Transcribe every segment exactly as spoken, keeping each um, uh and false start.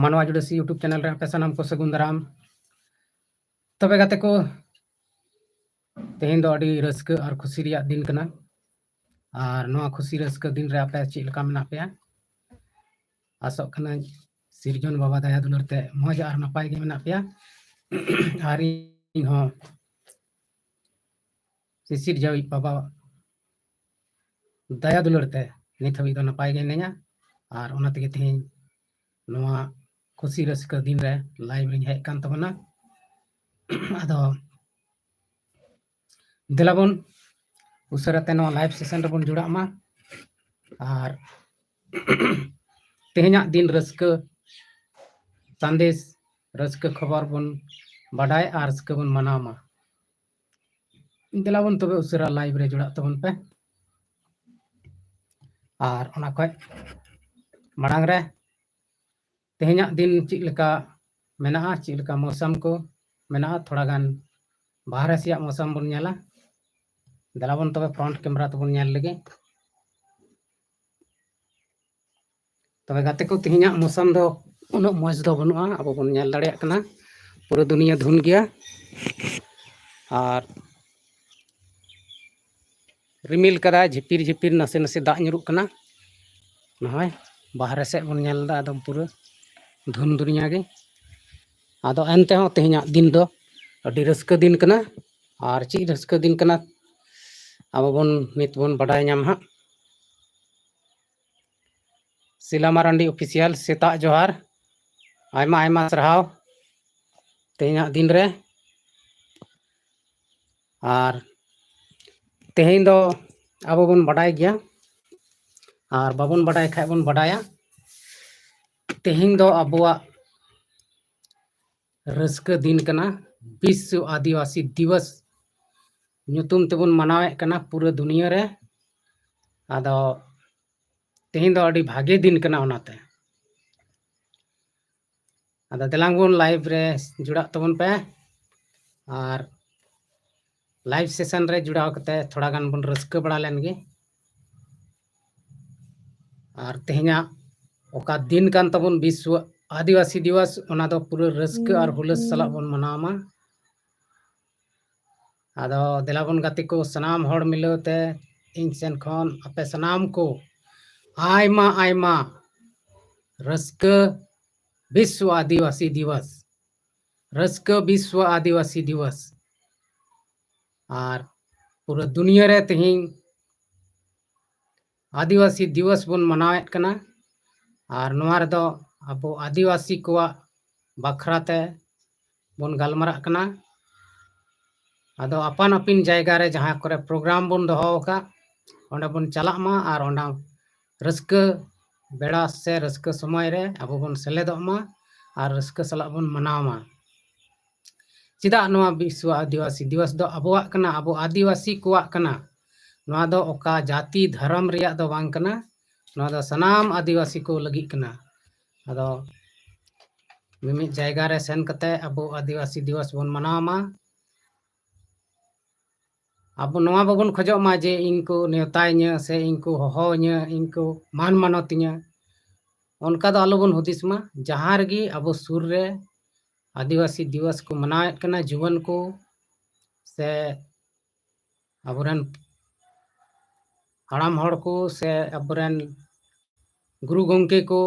ᱢᱟᱱᱣᱟ ᱡᱩᱰᱟᱹᱥᱤ YouTube channel ᱨᱮ ᱟᱯᱮ ᱥᱟᱱᱟᱢ ᱠᱚ ᱥᱟᱹᱜᱩᱱ ᱫᱟᱨᱟᱢ᱾ ᱛᱚᱵᱮ ᱜᱟᱛᱮ ᱠᱚ, ᱛᱮᱦᱮᱧ ᱫᱚ ᱟᱹᱰᱤ ᱨᱟᱹᱥᱠᱟᱹ ᱟᱨ ᱠᱷᱩᱥᱤ ᱨᱮᱭᱟᱜ ᱫᱤᱱ ᱠᱟᱱᱟ᱾ ᱟᱨ ᱱᱚᱣᱟ ᱠᱷᱩᱥᱤ ᱨᱟᱹᱥᱠᱟᱹ ᱫᱤᱱ ᱨᱮ ᱟᱯᱮ ᱪᱮᱫ ᱞᱮᱠᱟ ᱢᱮᱱᱟᱜ ᱯᱮᱭᱟ? ᱟᱥᱚᱜ ᱠᱟᱹᱱᱟᱹᱧ ᱥᱤᱨᱡᱚᱱ ᱵᱟᱵᱟ ᱫᱟᱭᱟ ᱫᱩᱞᱟᱹᱲ ᱛᱮ ᱢᱚᱡᱽ ᱟᱨ ᱱᱟᱯᱟᱭ ᱜᱮ ᱢᱮᱱᱟᱜ ᱯᱮᱭᱟ᱾ ᱟᱨ ᱤᱧ ᱦᱚᱸ ᱥᱤᱥᱤᱨ ᱡᱟᱹᱣᱤᱡ ᱵᱟᱵᱟ ᱫᱟᱭᱟ ᱫᱩᱞᱟᱹᱲ ᱛᱮ ᱱᱤᱛ ᱦᱟᱹᱵᱤᱡ ᱫᱚ ᱱᱟᱯᱟᱭ ᱜᱮ ᱢᱤᱱᱟᱹᱧᱟ᱾ ᱟᱨ ᱚᱱᱟ ᱛᱮᱜᱮ ᱛᱮᱦᱮᱧ ᱱᱚᱣᱟ ᱠᱷᱩᱥᱤ ᱨᱟᱹᱥᱠᱟᱹ ᱫᱤᱱ ᱨᱮ live ᱨᱤᱧ ᱦᱮᱡ ᱟᱠᱟᱱ ᱛᱟᱵᱚᱱᱟ᱾ ᱟᱫᱚ ᱫᱮᱞᱟ ᱵᱚᱱ ᱩᱥᱟᱹᱨᱟ ᱛᱮ ᱱᱚᱣᱟ live session ᱨᱮᱵᱚᱱ ᱡᱚᱲᱟᱜ ᱢᱟ᱾ ᱟᱨ ᱛᱮᱦᱮᱧᱟᱜ ᱫᱤᱱ ᱨᱟᱹᱥᱠᱟᱹ ᱥᱟᱸᱫᱮᱥ, ᱨᱟᱹᱥᱠᱟᱹ ᱠᱷᱚᱵᱚᱨ ᱵᱚᱱ ᱵᱟᱰᱟᱭ ᱟᱨ ᱨᱟᱹᱥᱠᱟᱹ ᱵᱚᱱ ᱢᱟᱱᱟᱣ ᱢᱟ᱾ ᱫᱮᱞᱟ ᱵᱚᱱ ᱛᱚᱵᱮ ᱩᱥᱟᱹᱨᱟ live ᱨᱮ ᱡᱚᱲᱟᱜ ᱛᱟᱵᱚᱱ ᱯᱮ᱾ ᱟᱨ ᱚᱱᱟ ᱠᱷᱚᱡ ᱢᱟᱲᱟᱝ ᱨᱮ ᱛᱮᱦᱮᱧᱟᱜ ᱫᱤᱱ ᱪᱮᱫ ᱞᱮᱠᱟ ᱢᱮᱱᱟᱜᱼᱟ, ᱪᱮᱫ ᱞᱮᱠᱟ ᱢᱳᱥᱟᱢ ᱠᱚ ᱢᱮᱱᱟᱜᱼᱟ, ᱛᱷᱚᱲᱟ ᱜᱟᱱ ᱵᱟᱦᱨᱮ ᱥᱮᱭᱟᱜ ᱢᱳᱥᱟᱢ ᱵᱚᱱ ᱧᱮᱞᱟ᱾ ᱫᱮᱞᱟ ᱵᱚᱱ ᱛᱚᱵᱮ front camera ᱛᱮᱵᱚᱱ ᱧᱮᱞ ᱞᱮᱜᱮ᱾ ᱛᱚᱵᱮ ᱜᱟᱛᱮ ᱠᱚ, ᱛᱮᱦᱮᱧᱟᱜ ᱢᱳᱥᱟᱢ ᱫᱚ ᱩᱱᱟᱹᱜ ᱢᱚᱡᱽ ᱫᱚ ᱵᱟᱹᱱᱩᱜᱼᱟ, ᱟᱵᱚ ᱵᱚᱱ ᱧᱮᱞ ᱫᱟᱲᱮᱭᱟᱜ ᱠᱟᱱᱟ ᱯᱩᱨᱟᱹ ᱫᱩᱱᱤᱭᱟᱹ ᱫᱷᱩᱱ ᱜᱮᱭᱟ᱾ ᱟᱨ ᱨᱤᱢᱤᱞ ᱠᱟᱫᱟᱭ, ᱡᱷᱤᱯᱤᱨ ᱡᱷᱤᱯᱤᱨ ᱱᱟᱥᱮ ᱱᱟᱥᱮ ᱫᱟᱜ ᱧᱩᱨᱩᱜ ᱠᱟᱱᱟ᱾ ᱱᱚᱜᱼᱚᱭ ᱵᱟᱦᱨᱮ ᱥᱮᱫ ᱵᱚᱱ ᱧᱮᱞ ᱮᱫᱟ, ᱮᱠᱫᱚᱢ ᱯᱩᱨᱟᱹ ᱫᱷᱩᱱ ᱫᱩᱱᱤᱭᱟᱹ ᱜᱮ᱾ ᱟᱫᱚ ᱮᱱᱛᱮᱦᱚᱸ ᱛᱮᱦᱮᱧᱟᱜ ᱫᱤᱱ ᱫᱚ ᱟᱹᱰᱤ ᱨᱟᱹᱥᱠᱟᱹ ᱫᱤᱱ ᱠᱟᱱᱟ᱾ ᱟᱨ ᱪᱮᱫ ᱨᱟᱹᱥᱠᱟᱹ ᱫᱤᱱ ᱠᱟᱱᱟ, ᱟᱵᱚ ᱵᱚᱱ ᱱᱤᱛ ᱵᱚᱱ ᱵᱟᱰᱟᱭ ᱧᱟᱢᱟ ᱦᱟᱸᱜ᱾ ᱥᱤᱞᱟ ᱢᱟᱨᱟᱱᱰᱤ Official, ᱥᱮᱛᱟᱜ ᱡᱚᱦᱟᱨ, ᱟᱭᱢᱟ ᱟᱭᱢᱟ ᱥᱟᱨᱦᱟᱣ ᱛᱮᱦᱮᱧᱟᱜ ᱫᱤᱱ ᱨᱮ᱾ ᱟᱨ ᱛᱮᱦᱮᱧ ᱫᱚ ᱟᱵᱚ ᱵᱚᱱ ᱵᱟᱰᱟᱭ ᱜᱮᱭᱟ, ᱟᱨ ᱵᱟᱵᱚᱱ ᱵᱟᱰᱟᱭ ᱠᱷᱟᱡ ᱵᱚᱱ ᱵᱟᱰᱟᱭᱟ᱾ ᱛᱮᱦᱮᱧ ᱫᱚ ᱟᱵᱚᱣᱟᱜ ᱨᱟᱹᱥᱠᱟᱹ ᱫᱤᱱ ᱠᱟᱱᱟ, ᱵᱤᱥᱥᱚ ᱟᱹᱫᱤᱵᱟᱹᱥᱤ ᱫᱤᱵᱚᱥ ᱧᱩᱛᱩᱢ ᱛᱮᱵᱚᱱ ᱢᱟᱱᱟᱣᱮᱫ ᱠᱟᱱᱟ ᱯᱩᱨᱟᱹ ᱫᱩᱱᱤᱭᱟᱹ ᱨᱮ᱾ ᱟᱫᱚ ᱛᱮᱦᱮᱧ ᱫᱚ ᱟᱹᱰᱤ ᱵᱷᱟᱜᱮ ᱫᱤᱱ ᱠᱟᱱᱟ ᱚᱱᱟᱛᱮ᱾ ᱟᱫᱚ ᱫᱮᱞᱟᱝ ᱵᱚᱱ live ᱨᱮ ᱡᱚᱲᱟᱜ ᱛᱟᱵᱚᱱ ᱯᱮ᱾ ᱟᱨ live session ᱨᱮ ᱡᱚᱲᱟᱣ ᱠᱟᱛᱮ ᱛᱷᱚᱲᱟ ᱜᱟᱱ ᱵᱚᱱ ᱨᱟᱹᱥᱠᱟᱹ ᱵᱟᱲᱟ ᱞᱮᱱ ᱜᱮ᱾ ᱟᱨ ᱛᱮᱦᱮᱧᱟᱜ ᱚᱠᱟ ᱫᱤᱱ ᱠᱟᱱ ᱛᱟᱵᱚᱱ ᱵᱤᱥᱥᱚ ᱟᱹᱫᱤᱵᱟᱹᱥᱤ ᱫᱤᱵᱚᱥ, ᱚᱱᱟ ᱫᱚ ᱯᱩᱨᱟᱹ ᱨᱟᱹᱥᱠᱟᱹ ᱟᱨ ᱦᱩᱞᱟᱹᱥ ᱥᱟᱞᱟᱜ ᱵᱚᱱ ᱢᱟᱱᱟᱣ ᱢᱟ᱾ ᱟᱫᱚ ᱫᱮᱞᱟ ᱵᱚᱱ ᱜᱟᱛᱮ ᱠᱚ, ᱥᱟᱱᱟᱢ ᱦᱚᱲ ᱢᱤᱞᱟᱹᱣ ᱛᱮ ᱤᱧ ᱥᱮᱱ ᱠᱷᱚᱱ ᱟᱯᱮ ᱥᱟᱱᱟᱢ ᱠᱚ ᱟᱭᱢᱟ ᱟᱭᱢᱟ ᱨᱟᱹᱥᱠᱟᱹ ᱵᱤᱥᱣᱚ ᱟᱹᱫᱤᱵᱟᱹᱥᱤ ᱫᱤᱵᱚᱥ, ᱨᱟᱹᱥᱠᱟᱹ ᱵᱤᱥᱣᱚ ᱟᱹᱫᱤᱵᱟᱹᱥᱤ ᱫᱤᱵᱚᱥ᱾ ᱟᱨ ᱯᱩᱨᱟᱹ ᱫᱩᱱᱤᱭᱟᱹ ᱨᱮ ᱛᱮᱦᱮᱧ ᱟᱹᱫᱤᱵᱟᱹᱥᱤ ᱫᱤᱵᱚᱥ ᱵᱚᱱ ᱢᱟᱱᱟᱣᱮᱫ ᱠᱟᱱᱟ᱾ ᱟᱨ ᱱᱚᱣᱟ ᱨᱮᱫᱚ ᱟᱵᱚ ᱟᱹᱫᱤᱵᱟᱹᱥᱤ ᱠᱚᱣᱟᱜ ᱵᱟᱠᱷᱨᱟ ᱛᱮ ᱵᱚᱱ ᱜᱟᱞᱢᱟᱨᱟᱜ ᱠᱟᱱᱟ᱾ ᱟᱫᱚ ᱟᱯᱟᱱ ᱟᱹᱯᱤᱱ ᱡᱟᱭᱜᱟ ᱨᱮ ᱡᱟᱦᱟᱸ ᱠᱚᱨᱮ ᱯᱨᱳᱜᱨᱟᱢ ᱵᱚᱱ ᱫᱚᱦᱚ ᱟᱠᱟᱫ, ᱚᱸᱰᱮ ᱵᱚᱱ ᱪᱟᱞᱟᱜ ᱢᱟ ᱟᱨ ᱚᱱᱟ ᱨᱟᱹᱥᱠᱟᱹ ᱵᱮᱲᱟ ᱥᱮ ᱨᱟᱹᱥᱠᱟᱹ ᱥᱚᱢᱚᱭ ᱨᱮ ᱟᱵᱚ ᱵᱚᱱ ᱥᱮᱞᱮᱫᱚᱜ ᱢᱟ ᱟᱨ ᱨᱟᱹᱥᱠᱟᱹ ᱥᱟᱞᱟᱜ ᱵᱚᱱ ᱢᱟᱱᱟᱣ ᱢᱟ᱾ ᱪᱮᱫᱟᱜ ᱱᱚᱣᱟ ᱵᱤᱥᱣᱚ ᱟᱹᱫᱤᱵᱟᱹᱥᱤ ᱫᱤᱵᱚᱥ ᱫᱚ ᱟᱵᱚᱣᱟᱜ ᱠᱟᱱᱟ, ᱟᱵᱚ ᱟᱹᱫᱤᱵᱟᱹᱥᱤ ᱠᱚᱣᱟᱜ ᱠᱟᱱᱟ᱾ ᱱᱚᱣᱟ ᱫᱚ ᱚᱠᱟ ᱡᱟᱹᱛᱤ ᱫᱷᱚᱨᱚᱢ ᱨᱮᱭᱟᱜ ᱫᱚ ᱵᱟᱝ ᱠᱟᱱᱟ, ᱱᱚᱣᱟ ᱫᱚ ᱥᱟᱱᱟᱢ ᱟᱹᱫᱤᱵᱟᱹᱥᱤ ᱠᱚ ᱞᱟᱹᱜᱤᱫ ᱠᱟᱱᱟ᱾ ᱟᱫᱚ ᱢᱤᱢᱤᱫ ᱡᱟᱭᱜᱟ ᱨᱮ ᱥᱮᱱ ᱠᱟᱛᱮ ᱟᱵᱚ ᱟᱹᱫᱤᱵᱟᱹᱥᱤ ᱫᱤᱵᱚᱥ ᱵᱚᱱ ᱢᱟᱱᱟᱣ ᱢᱟ᱾ ᱟᱵᱚ ᱱᱚᱣᱟ ᱵᱟᱵᱚᱱ ᱠᱷᱚᱡᱚᱜ ᱢᱟ ᱡᱮ ᱤᱧ ᱠᱚ ᱱᱮᱣᱛᱟᱭᱤᱧᱟᱹ ᱥᱮ ᱤᱧ ᱠᱚ ᱦᱚᱦᱚᱣᱟᱹᱧᱟᱹ, ᱤᱧ ᱠᱚ ᱢᱟᱱ ᱢᱟᱱᱚᱛᱤᱧᱟᱹ, ᱚᱱᱠᱟ ᱫᱚ ᱟᱞᱚᱵᱚᱱ ᱦᱩᱫᱤᱥ ᱢᱟ᱾ ᱡᱟᱦᱟᱸ ᱨᱮᱜᱮ ᱟᱵᱚ ᱥᱩᱨ ᱨᱮ ᱟᱹᱫᱤᱵᱟᱹᱥᱤ ᱫᱤᱵᱚᱥ ᱠᱚ ᱢᱟᱱᱟᱣᱮᱫ ᱠᱟᱱᱟ, ᱡᱩᱣᱟᱹᱱ ᱠᱚ ᱥᱮ ᱟᱵᱚᱨᱮᱱ ᱦᱟᱲᱟᱢ ᱦᱚᱲ ᱠᱚ ᱥᱮ ᱟᱵᱚᱨᱮᱱ ᱜᱩᱨᱩ ᱜᱚᱢᱠᱮ ᱠᱚ,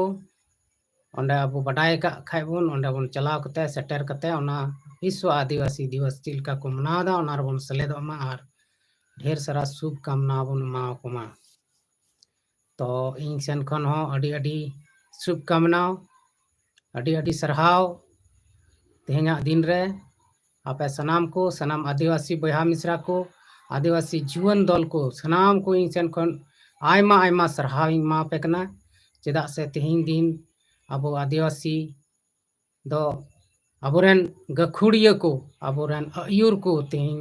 ᱚᱸᱰᱮ ᱟᱵᱚ ᱵᱟᱰᱟᱭ ᱟᱠᱟᱫ ᱠᱷᱟᱡ ᱵᱚᱱ, ᱚᱸᱰᱮ ᱵᱚᱱ ᱪᱟᱞᱟᱣ ᱠᱟᱛᱮ, ᱥᱮᱴᱮᱨ ᱠᱟᱛᱮ, ᱚᱱᱟ ᱵᱤᱥᱣᱚ ᱟᱹᱫᱤᱵᱟᱹᱥᱤ ᱫᱤᱵᱚᱥ ᱪᱮᱫ ᱞᱮᱠᱟ ᱠᱚ ᱢᱟᱱᱟᱣ ᱮᱫᱟ, ᱚᱱᱟ ᱨᱮᱵᱚᱱ ᱥᱮᱞᱮᱫᱚᱜ ᱢᱟ ᱟᱨ ᱰᱷᱮᱨ ᱥᱟᱨᱟ ᱥᱩᱵᱷ ᱠᱟᱢᱱᱟ ᱵᱚᱱ ᱮᱢᱟ ᱟᱠᱚ ᱢᱟ᱾ ᱛᱚ ᱤᱧ ᱥᱮᱱ ᱠᱷᱚᱱ ᱦᱚᱸ ᱟᱹᱰᱤ ᱟᱹᱰᱤ ᱥᱩᱵᱷ ᱠᱟᱢᱱᱟ, ᱟᱹᱰᱤ ᱟᱹᱰᱤ ᱥᱟᱨᱦᱟᱣ᱾ ᱛᱮᱦᱮᱧᱟᱜ ᱫᱤᱱ ᱨᱮ ᱟᱯᱮ ᱥᱟᱱᱟᱢ ᱠᱚ, ᱥᱟᱱᱟᱢ ᱟᱹᱫᱤᱵᱟᱹᱥᱤ ᱵᱚᱭᱦᱟ ᱢᱤᱥᱨᱟ ᱠᱚ, ᱟᱹᱫᱤᱵᱟᱹᱥᱤ ᱡᱩᱣᱟᱹᱱ ᱫᱚᱞ ᱠᱚ, ᱥᱟᱱᱟᱢ ᱠᱚ ᱤᱧ ᱥᱮᱱ ᱠᱷᱚᱱ ᱟᱭᱢᱟ ᱟᱭᱢᱟ ᱥᱟᱨᱦᱟᱣ ᱤᱧ ᱮᱢᱟ ᱯᱮ ᱠᱟᱱᱟ᱾ ᱪᱮᱫᱟᱜ ᱥᱮ ᱛᱮᱦᱮᱧ ᱫᱤᱱ ᱟᱵᱚ ᱟᱹᱫᱤᱵᱟᱹᱥᱤ ᱫᱚ ᱟᱵᱚᱨᱮᱱ ᱜᱟᱹᱠᱷᱩᱲᱤᱭᱟᱹ ᱠᱚ, ᱟᱵᱚᱨᱮᱱ ᱟᱹᱭᱩᱨ ᱠᱚ ᱛᱮᱦᱮᱧ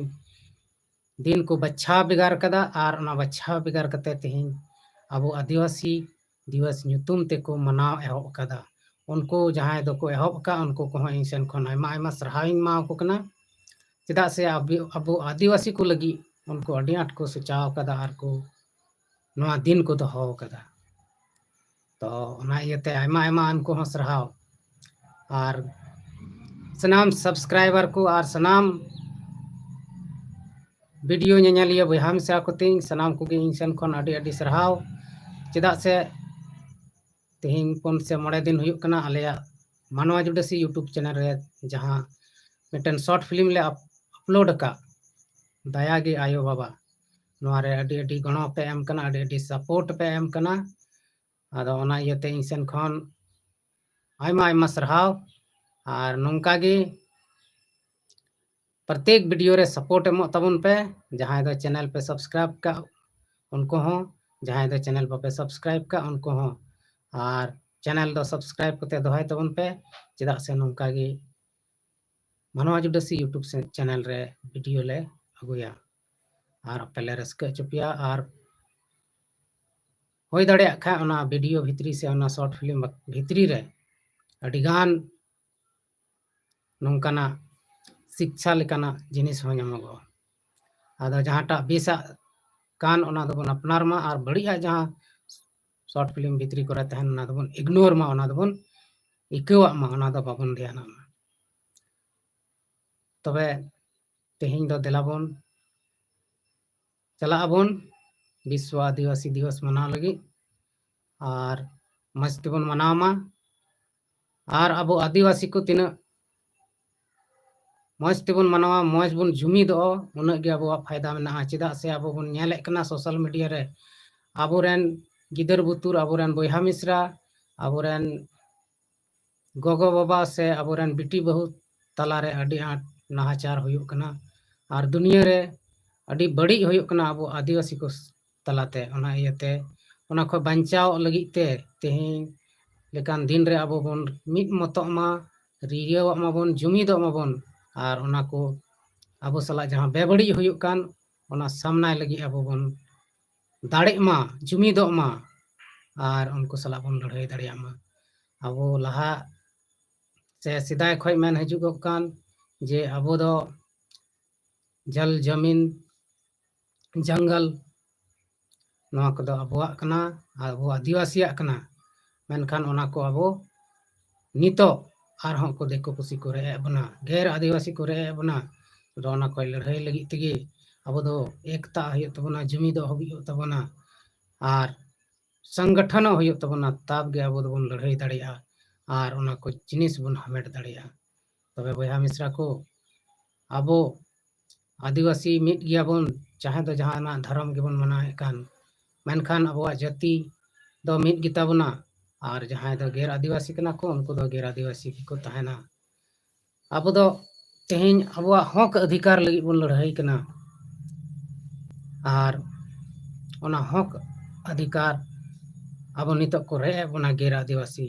ᱫᱤᱱ ᱠᱚ ᱵᱟᱪᱷᱟᱣ ᱵᱷᱮᱜᱟᱨ ᱠᱟᱫᱟ ᱟᱨ ᱚᱱᱟ ᱵᱟᱪᱷᱟᱣ ᱵᱷᱮᱜᱟᱨ ᱠᱟᱛᱮ ᱛᱮᱦᱮᱧ ᱟᱵᱚ ᱟᱹᱫᱤᱵᱟᱹᱥᱤ ᱫᱤᱵᱚᱥ ᱧᱩᱛᱩᱢ ᱛᱮᱠᱚ ᱢᱟᱱᱟᱣ ᱮᱦᱚᱵ ᱟᱠᱟᱫᱟ᱾ ᱩᱱᱠᱩ ᱡᱟᱦᱟᱸᱭ ᱫᱚᱠᱚ ᱮᱦᱚᱵ ᱟᱠᱟᱫ, ᱩᱱᱠᱩ ᱠᱚᱦᱚᱸ ᱤᱧ ᱥᱮᱱ ᱠᱷᱚᱱ ᱟᱭᱢᱟ ᱟᱭᱢᱟ ᱥᱟᱨᱦᱟᱣ ᱤᱧ ᱮᱢᱟ ᱟᱠᱚ ᱠᱟᱱᱟ᱾ ᱪᱮᱫᱟᱜ ᱥᱮ ᱟᱵᱚ, ᱟᱵᱚ ᱟᱹᱫᱤᱵᱟᱹᱥᱤ ᱠᱚ ᱞᱟᱹᱜᱤᱫ ᱩᱱᱠᱩ ᱟᱹᱰᱤ ᱟᱸᱴ ᱠᱚ ᱥᱚᱪᱟᱣ ᱟᱠᱟᱫᱟ ᱟᱨ ᱠᱚ ᱱᱚᱣᱟ ᱫᱤᱱ ᱠᱚ ᱫᱚᱦᱚ ᱟᱠᱟᱫᱟ᱾ ᱛᱚ ᱚᱱᱟ ᱤᱭᱟᱹᱛᱮ ᱟᱭᱢᱟ ᱟᱭᱢᱟ ᱩᱱᱠᱩ ᱦᱚᱸ ᱥᱟᱨᱦᱟᱣ᱾ ᱟᱨ ᱥᱟᱱᱟᱢ subscriber ᱠᱚ ᱟᱨ ᱥᱟᱱᱟᱢ video ᱧᱮᱧᱮᱞᱤᱭᱟᱹ ᱵᱚᱭᱦᱟ ᱢᱤᱥᱨᱟ ᱠᱚ ᱛᱤᱧ, ᱥᱟᱱᱟᱢ ᱠᱚᱜᱮ ᱤᱧ ᱥᱮᱱ ᱠᱷᱚᱱ ᱟᱹᱰᱤ ᱟᱹᱰᱤ ᱥᱟᱨᱦᱟᱣ᱾ ᱪᱮᱫᱟᱜ ᱥᱮ ᱛᱮᱦᱮᱧ ᱯᱩᱱ ᱥᱮ ᱢᱚᱬᱮ ᱫᱤᱱ ᱦᱩᱭᱩᱜ ᱠᱟᱱᱟ ᱟᱞᱮᱭᱟᱜ ᱢᱟᱱᱣᱟ ᱡᱩᱰᱟᱹᱥᱤ YouTube channel ᱨᱮ ᱡᱟᱦᱟᱸ ᱢᱤᱫᱴᱮᱱ short film ᱞᱮ up-, upload ᱟᱠᱟᱫ, ᱫᱟᱭᱟ ᱜᱮ ᱟᱭᱳ ᱵᱟᱵᱟ᱾ ᱱᱚᱣᱟ ᱨᱮ ᱟᱹᱰᱤ ᱟᱹᱰᱤ ᱜᱚᱲᱚ ᱯᱮ ᱮᱢ ᱠᱟᱱᱟ, ᱟᱹᱰᱤ ᱟᱹᱰᱤ support ᱯᱮ ᱮᱢ ᱠᱟᱱᱟ᱾ ᱟᱫᱚ ᱚᱱᱟ ᱤᱭᱟᱹᱛᱮ ᱤᱧ ᱥᱮᱱ ᱠᱷᱚᱱ ᱟᱭᱢᱟ ᱟᱭᱢᱟ ᱥᱟᱨᱦᱟᱣ᱾ ᱟᱨ ᱱᱚᱝᱠᱟ ᱜᱮ ᱯᱨᱚᱛᱮᱠ video ᱨᱮ support ᱮᱢᱚᱜ ᱛᱟᱵᱚᱱ ᱯᱮ᱾ ᱡᱟᱦᱟᱸᱭ ᱫᱚ channel ᱯᱮ subscribe ᱠᱟᱜ, ᱩᱱᱠᱩ ᱦᱚᱸ, ᱡᱟᱦᱟᱸᱭ ᱫᱚ channel ᱵᱟᱯᱮ subscribe ᱠᱟᱜ, ᱩᱱᱠᱩ ᱦᱚᱸ᱾ ᱟᱨ channel ᱫᱚ subscribe ᱠᱟᱛᱮ ᱫᱚᱦᱚᱭ ᱛᱟᱵᱚᱱ ᱯᱮ, ᱪᱮᱫᱟᱜ ᱥᱮ ᱱᱚᱝᱠᱟ ᱜᱮ ᱢᱟᱱᱣᱟ ᱡᱩᱰᱟᱹᱥᱤ YouTube ᱥᱮ channel ᱨᱮ video ᱞᱮ ᱟᱹᱜᱩᱭᱟ ᱟᱨ ᱟᱯᱮ ᱞᱮ ᱨᱟᱹᱥᱠᱟᱹ ᱦᱚᱪᱚ ᱯᱮᱭᱟ᱾ ᱟᱨ ᱦᱩᱭ ᱫᱟᱲᱮᱭᱟᱜ ᱠᱷᱟᱱ ᱚᱱᱟ video ᱵᱷᱤᱛᱨᱤ ᱥᱮ ᱚᱱᱟ short film ᱵᱷᱤᱛᱨᱤ ᱨᱮ ᱟᱹᱰᱤᱜᱟᱱ ᱱᱚᱝᱠᱟᱱᱟᱜ ᱥᱤᱠᱪᱷᱟ ᱞᱮᱠᱟᱱᱟᱜ ᱡᱤᱱᱤᱥ ᱦᱚᱸ ᱧᱟᱢᱚᱜᱚᱜᱼᱟ᱾ ᱟᱫᱚ ᱡᱟᱦᱟᱸᱴᱟᱜ ᱵᱮᱥᱟᱜ ᱠᱟᱱ, ᱚᱱᱟ ᱫᱚᱵᱚᱱ ᱟᱯᱱᱟᱨ ᱢᱟ, ᱟᱨ ᱵᱟᱹᱲᱤᱡᱟᱜ ᱡᱟᱦᱟᱸ short film ᱵᱷᱤᱛᱨᱤ ᱠᱚᱨᱮ ᱛᱟᱦᱮᱱ, ᱚᱱᱟ ᱫᱚᱵᱚᱱ ignore ᱢᱟ, ᱚᱱᱟ ᱫᱚᱵᱚᱱ ᱤᱠᱟᱹᱣᱟᱜ ᱢᱟ, ᱚᱱᱟ ᱫᱚ ᱵᱟᱵᱚᱱ ᱫᱷᱮᱭᱟᱱᱟᱜ ᱢᱟ᱾ ᱛᱚᱵᱮ ᱛᱮᱦᱮᱧ ᱫᱚ ᱫᱮᱞᱟ ᱵᱚᱱ ᱪᱟᱞᱟᱜ ᱟᱵᱚᱱ ᱵᱤᱥᱣᱚ ᱟᱹᱫᱤᱵᱟᱹᱥᱤ ᱫᱤᱵᱚᱥ ᱢᱟᱱᱟᱣ ᱞᱟᱹᱜᱤᱫ, ᱟᱨ ᱢᱚᱡᱽ ᱛᱮᱵᱚᱱ ᱢᱟᱱᱟᱣ ᱢᱟ᱾ ᱟᱨ ᱟᱵᱚ ᱟᱹᱫᱤᱵᱟᱹᱥᱤ ᱠᱚ ᱛᱤᱱᱟᱹᱜ ᱢᱚᱡᱽ ᱛᱮᱵᱚᱱ ᱢᱟᱱᱟᱣᱟ, ᱢᱚᱡᱽ ᱵᱚᱱ ᱡᱩᱢᱤᱫᱚᱜᱼᱟ, ᱩᱱᱟᱹᱜ ᱜᱮ ᱟᱵᱚᱣᱟᱜ ᱯᱷᱟᱭᱫᱟ ᱢᱮᱱᱟᱜᱼᱟ᱾ ᱪᱮᱫᱟᱜ ᱥᱮ ᱟᱵᱚ ᱵᱚᱱ ᱧᱮᱞᱮᱫ ᱠᱟᱱᱟ social media ᱨᱮ ᱟᱵᱚᱨᱮᱱ ᱜᱤᱫᱟᱹᱨ ᱵᱩᱛᱩᱨ, ᱟᱵᱚᱨᱮᱱ ᱵᱚᱭᱦᱟ ᱢᱤᱥᱨᱟ, ᱟᱵᱚᱨᱮᱱ ᱜᱚᱜᱚ ᱵᱟᱵᱟ ᱥᱮ ᱟᱵᱚᱨᱮᱱ ᱵᱤᱴᱤ ᱵᱟᱹᱦᱩ ᱛᱟᱞᱟᱨᱮ ᱟᱹᱰᱤ ᱟᱸᱴ ᱱᱟᱦᱟᱪᱟᱨ ᱦᱩᱭᱩᱜ ᱠᱟᱱᱟ᱾ ᱟᱨ ᱫᱩᱱᱤᱭᱟᱹ ᱨᱮ ᱟᱹᱰᱤ ᱵᱟᱹᱲᱤᱡ ᱦᱩᱭᱩᱜ ᱠᱟᱱᱟ ᱟᱵᱚ ᱟᱹᱫᱤᱵᱟᱹᱥᱤ ᱠᱚ ᱛᱟᱞᱟᱛᱮ᱾ ᱚᱱᱟ ᱤᱭᱟᱹᱛᱮ ᱚᱱᱟ ᱠᱷᱚᱱ ᱵᱟᱧᱪᱟᱣ ᱞᱟᱹᱜᱤᱫ ᱛᱮ ᱛᱮᱦᱮᱧ ᱞᱮᱠᱟᱱ ᱫᱤᱱ ᱨᱮ ᱟᱵᱚ ᱵᱚᱱ ᱢᱤᱫ ᱢᱚᱛᱚᱜ ᱢᱟ, ᱨᱤᱭᱟᱹᱣᱟᱜ ᱢᱟᱵᱚᱱ, ᱡᱩᱢᱤᱫᱚᱜ ᱢᱟᱵᱚᱱ, ᱟᱨ ᱚᱱᱟ ᱠᱚ ᱟᱵᱚ ᱥᱟᱞᱟᱜ ᱡᱟᱦᱟᱸ ᱵᱮᱵᱟᱹᱲᱤᱡ ᱦᱩᱭᱩᱜ ᱠᱟᱱ, ᱚᱱᱟ ᱥᱟᱢᱱᱟᱭ ᱞᱟᱹᱜᱤᱫ ᱟᱵᱚ ᱵᱚᱱ ᱫᱟᱲᱮᱜ ᱢᱟ, ᱡᱩᱢᱤᱫᱚᱜ ᱢᱟ, ᱟᱨ ᱩᱱᱠᱩ ᱥᱟᱞᱟᱜ ᱵᱚᱱ ᱞᱟᱹᱲᱦᱟᱹᱭ ᱫᱟᱲᱮᱭᱟᱜ ᱢᱟ᱾ ᱟᱵᱚ ᱞᱟᱦᱟ ᱥᱮ ᱥᱮᱫᱟᱭ ᱠᱷᱚᱱ ᱢᱮᱱ ᱦᱤᱡᱩᱜᱚᱜ ᱠᱟᱱ ᱡᱮ ᱟᱵᱚ ᱫᱚ ᱡᱚᱞ, ᱡᱚᱢᱤᱱ, ᱡᱚᱝᱜᱚᱞ, ᱱᱚᱣᱟ ᱠᱚᱫᱚ ᱟᱵᱚᱣᱟᱜ ᱠᱟᱱᱟ, ᱟᱵᱚ ᱟᱹᱫᱤᱵᱟᱹᱥᱤᱭᱟᱜ ᱠᱟᱱᱟ᱾ ᱢᱮᱱᱠᱷᱟᱱ ᱚᱱᱟ ᱠᱚ ᱟᱵᱚ ᱱᱤᱛᱚᱜ ᱟᱨᱦᱚᱸ ᱠᱚ ᱫᱤᱠᱩ ᱯᱩᱥᱤ ᱠᱚ ᱨᱮᱡ ᱮᱫ ᱵᱚᱱᱟ, ᱜᱮᱨ ᱟᱹᱫᱤᱵᱟᱹᱥᱤ ᱠᱚ ᱨᱮᱡ ᱮᱫ ᱵᱚᱱᱟ᱾ ᱟᱫᱚ ᱚᱱᱟ ᱠᱚ ᱞᱟᱹᱲᱦᱟᱹᱭ ᱞᱟᱹᱜᱤᱫ ᱛᱮᱜᱮ ᱟᱵᱚ ᱫᱚ ᱮᱠᱛᱟ ᱦᱩᱭᱩᱜ ᱛᱟᱵᱚᱱᱟ, ᱡᱩᱢᱤᱫᱚᱜ ᱦᱩᱭᱩᱜ ᱛᱟᱵᱚᱱᱟ, ᱟᱨ ᱥᱚᱝᱜᱚᱴᱷᱚᱱᱚᱜ ᱦᱩᱭᱩᱜ ᱛᱟᱵᱚᱱᱟ᱾ ᱛᱟᱵ ᱜᱮ ᱟᱵᱚ ᱫᱚᱵᱚᱱ ᱞᱟᱹᱲᱦᱟᱹᱭ ᱫᱟᱲᱮᱭᱟᱜᱼᱟ ᱟᱨ ᱚᱱᱟ ᱠᱚ ᱡᱤᱱᱤᱥ ᱵᱚᱱ ᱦᱟᱢᱮᱴ ᱫᱟᱲᱮᱭᱟᱜᱼᱟ᱾ ᱛᱚᱵᱮ ᱵᱚᱭᱦᱟ ᱢᱤᱥᱨᱟ ᱠᱚ, ᱟᱵᱚ ᱟᱹᱫᱤᱵᱟᱹᱥᱤ ᱢᱤᱫ ᱜᱮᱭᱟᱵᱚᱱ, ᱪᱟᱦᱮ ᱫᱚ ᱡᱟᱦᱟᱱᱟᱜ ᱫᱷᱚᱨᱚᱢ ᱜᱮᱵᱚᱱ ᱢᱟᱱᱟᱣᱮᱫ ᱠᱟᱱ, ᱢᱮᱱᱠᱷᱟᱱ ᱟᱵᱚᱣᱟᱜ ᱡᱟᱹᱛᱤ ᱫᱚ ᱢᱤᱫ ᱜᱮᱛᱟ ᱵᱚᱱᱟ᱾ ᱟᱨ ᱡᱟᱦᱟᱸᱭ ᱫᱚ ᱜᱮᱨ ᱟᱹᱫᱤᱵᱟᱹᱥᱤ ᱠᱟᱱᱟ ᱠᱚ, ᱩᱱᱠᱩ ᱫᱚ ᱜᱮᱨ ᱟᱹᱫᱤᱵᱟᱹᱥᱤ ᱜᱮᱠᱚ ᱛᱟᱦᱮᱱᱟ᱾ ᱟᱵᱚ ᱫᱚ ᱛᱮᱦᱮᱧ ᱟᱵᱚᱣᱟᱜ ᱦᱚᱠ ᱚᱫᱷᱤᱠᱟᱨ ᱞᱟᱹᱜᱤᱫ ᱵᱚᱱ ᱞᱟᱹᱲᱦᱟᱹᱭ ᱠᱟᱱᱟ᱾ ᱟᱨ ᱚᱱᱟ ᱦᱚᱠ ᱚᱫᱷᱤᱠᱟᱨ ᱟᱵᱚ ᱱᱤᱛᱚᱜ ᱠᱚ ᱨᱮᱡ ᱮᱫ ᱵᱚᱱᱟ ᱜᱮᱨ ᱟᱹᱫᱤᱵᱟᱹᱥᱤ,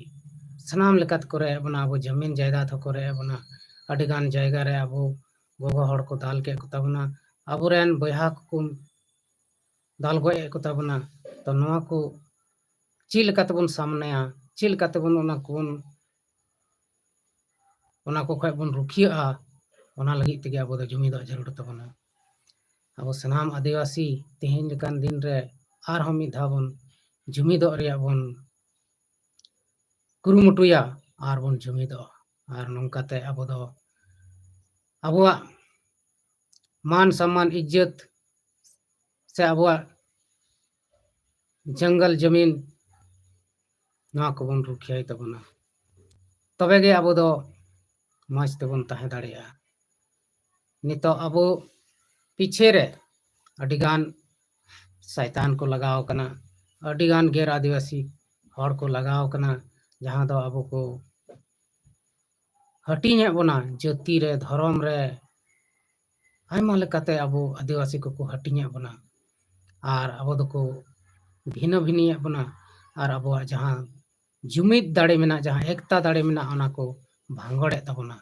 ᱥᱟᱱᱟᱢ ᱞᱮᱠᱟ ᱛᱮᱠᱚ ᱨᱮᱡ ᱮᱫ ᱵᱚᱱᱟ᱾ ᱟᱵᱚ ᱡᱟᱹᱢᱤᱱ ᱡᱟᱭᱫᱟᱫ ᱦᱚᱸᱠᱚ ᱨᱮᱡ ᱮᱫ ᱵᱚᱱᱟ᱾ ᱟᱹᱰᱤᱜᱟᱱ ᱡᱟᱭᱜᱟ ᱨᱮ ᱟᱵᱚ ᱜᱚᱜᱚ ᱦᱚᱲ ᱠᱚ ᱫᱟᱞ ᱠᱮᱫ ᱠᱚ ᱛᱟᱵᱚᱱᱟ, ᱟᱵᱚᱨᱮᱱ ᱵᱚᱭᱦᱟ ᱠᱚᱠᱚ ᱫᱟᱞ ᱜᱚᱡ ᱮᱫ ᱠᱚ ᱛᱟᱵᱚᱱᱟ᱾ ᱛᱚ ᱱᱚᱣᱟ ᱠᱚ ᱪᱮᱫ ᱞᱮᱠᱟ ᱛᱮᱵᱚᱱ ᱥᱟᱢᱱᱟᱭᱟ, ᱪᱮᱫ ᱞᱮᱠᱟ ᱛᱮᱵᱚᱱ ᱚᱱᱟ ᱠᱚᱵᱚᱱ, ᱚᱱᱟ ᱠᱚ ᱠᱷᱚᱡ ᱵᱚᱱ ᱨᱩᱠᱷᱤᱭᱟᱹᱜᱼᱟ, ᱚᱱᱟ ᱞᱟᱹᱜᱤᱫ ᱛᱮᱜᱮ ᱟᱵᱚ ᱫᱚ ᱡᱩᱢᱤᱫᱚᱜ ᱡᱟᱹᱨᱩᱲ ᱛᱟᱵᱚᱱᱟ᱾ ᱟᱵᱚ ᱥᱟᱱᱟᱢ ᱟᱹᱫᱤᱵᱟᱹᱥᱤ ᱛᱮᱦᱮᱧ ᱞᱮᱠᱟᱱ ᱫᱤᱱ ᱨᱮ ᱟᱨᱦᱚᱸ ᱢᱤᱫ ᱫᱷᱟᱣ ᱵᱚᱱ ᱡᱩᱢᱤᱫᱚᱜ ᱨᱮᱭᱟᱜ ᱵᱚᱱ ᱠᱩᱨᱩᱢᱩᱴᱩᱭᱟ ᱟᱨ ᱵᱚᱱ ᱡᱩᱢᱤᱫᱚᱜᱼᱟ᱾ ᱟᱨ ᱱᱚᱝᱠᱟᱛᱮ ᱟᱵᱚ ᱫᱚ ᱟᱵᱚᱣᱟᱜ ᱢᱟᱱ ᱥᱚᱢᱢᱟᱱ, ᱤᱡᱽᱡᱚᱛ ᱥᱮ ᱟᱵᱚᱣᱟᱜ ᱡᱚᱝᱜᱚᱞ ᱡᱚᱢᱤᱱ, ᱱᱚᱣᱟ ᱠᱚᱵᱚᱱ ᱨᱩᱠᱷᱤᱭᱟᱹᱭ ᱛᱟᱵᱚᱱᱟ᱾ ᱛᱚᱵᱮ ᱜᱮ ᱟᱵᱚ ᱫᱚ ᱢᱚᱡᱽ ᱛᱮᱵᱚᱱ ᱛᱟᱦᱮᱸ ᱫᱟᱲᱮᱭᱟᱜᱼᱟ᱾ ᱱᱤᱛᱚᱜ ᱟᱵᱚ ᱯᱤᱪᱷᱮ ᱨᱮ ᱟᱹᱰᱤᱜᱟᱱ ᱥᱟᱭᱛᱟᱱ ᱠᱚ ᱞᱟᱜᱟᱣ ᱟᱠᱟᱱᱟ, ᱟᱹᱰᱤᱜᱟᱱ ᱜᱮᱨ ᱟᱹᱫᱤᱵᱟᱹᱥᱤ ᱦᱚᱲ ᱠᱚ ᱞᱟᱜᱟᱣ ᱟᱠᱟᱱᱟ, ᱡᱟᱦᱟᱸ ᱫᱚ ᱟᱵᱚ ᱠᱚ ᱦᱟᱹᱴᱤᱧᱮᱫ ᱵᱚᱱᱟ, ᱡᱟᱹᱛᱤ ᱨᱮ, ᱫᱷᱚᱨᱚᱢ ᱨᱮ, ᱟᱭᱢᱟ ᱞᱮᱠᱟᱛᱮ ᱟᱵᱚ ᱟᱹᱫᱤᱵᱟᱹᱥᱤ ᱠᱚᱠᱚ ᱦᱟᱹᱴᱤᱧᱮᱫ ᱵᱚᱱᱟ᱾ ᱟᱨ ᱟᱵᱚ ᱫᱚᱠᱚ ᱵᱷᱤᱱᱟᱹ ᱵᱷᱤᱱᱤᱭᱮᱫ ᱵᱚᱱᱟ᱾ ᱟᱨ ᱟᱵᱚᱣᱟᱜ ᱡᱟᱦᱟᱸ ᱡᱩᱢᱤᱫ ᱫᱟᱲᱮ ᱢᱮᱱᱟᱜᱼᱟ, ᱡᱟᱦᱟᱸ ᱮᱠᱛᱟ ᱫᱟᱲᱮ ᱢᱮᱱᱟᱜᱼᱟ, ᱚᱱᱟ ᱠᱚ ᱵᱷᱟᱸᱜᱚᱲᱮᱫ ᱛᱟᱵᱚᱱᱟ᱾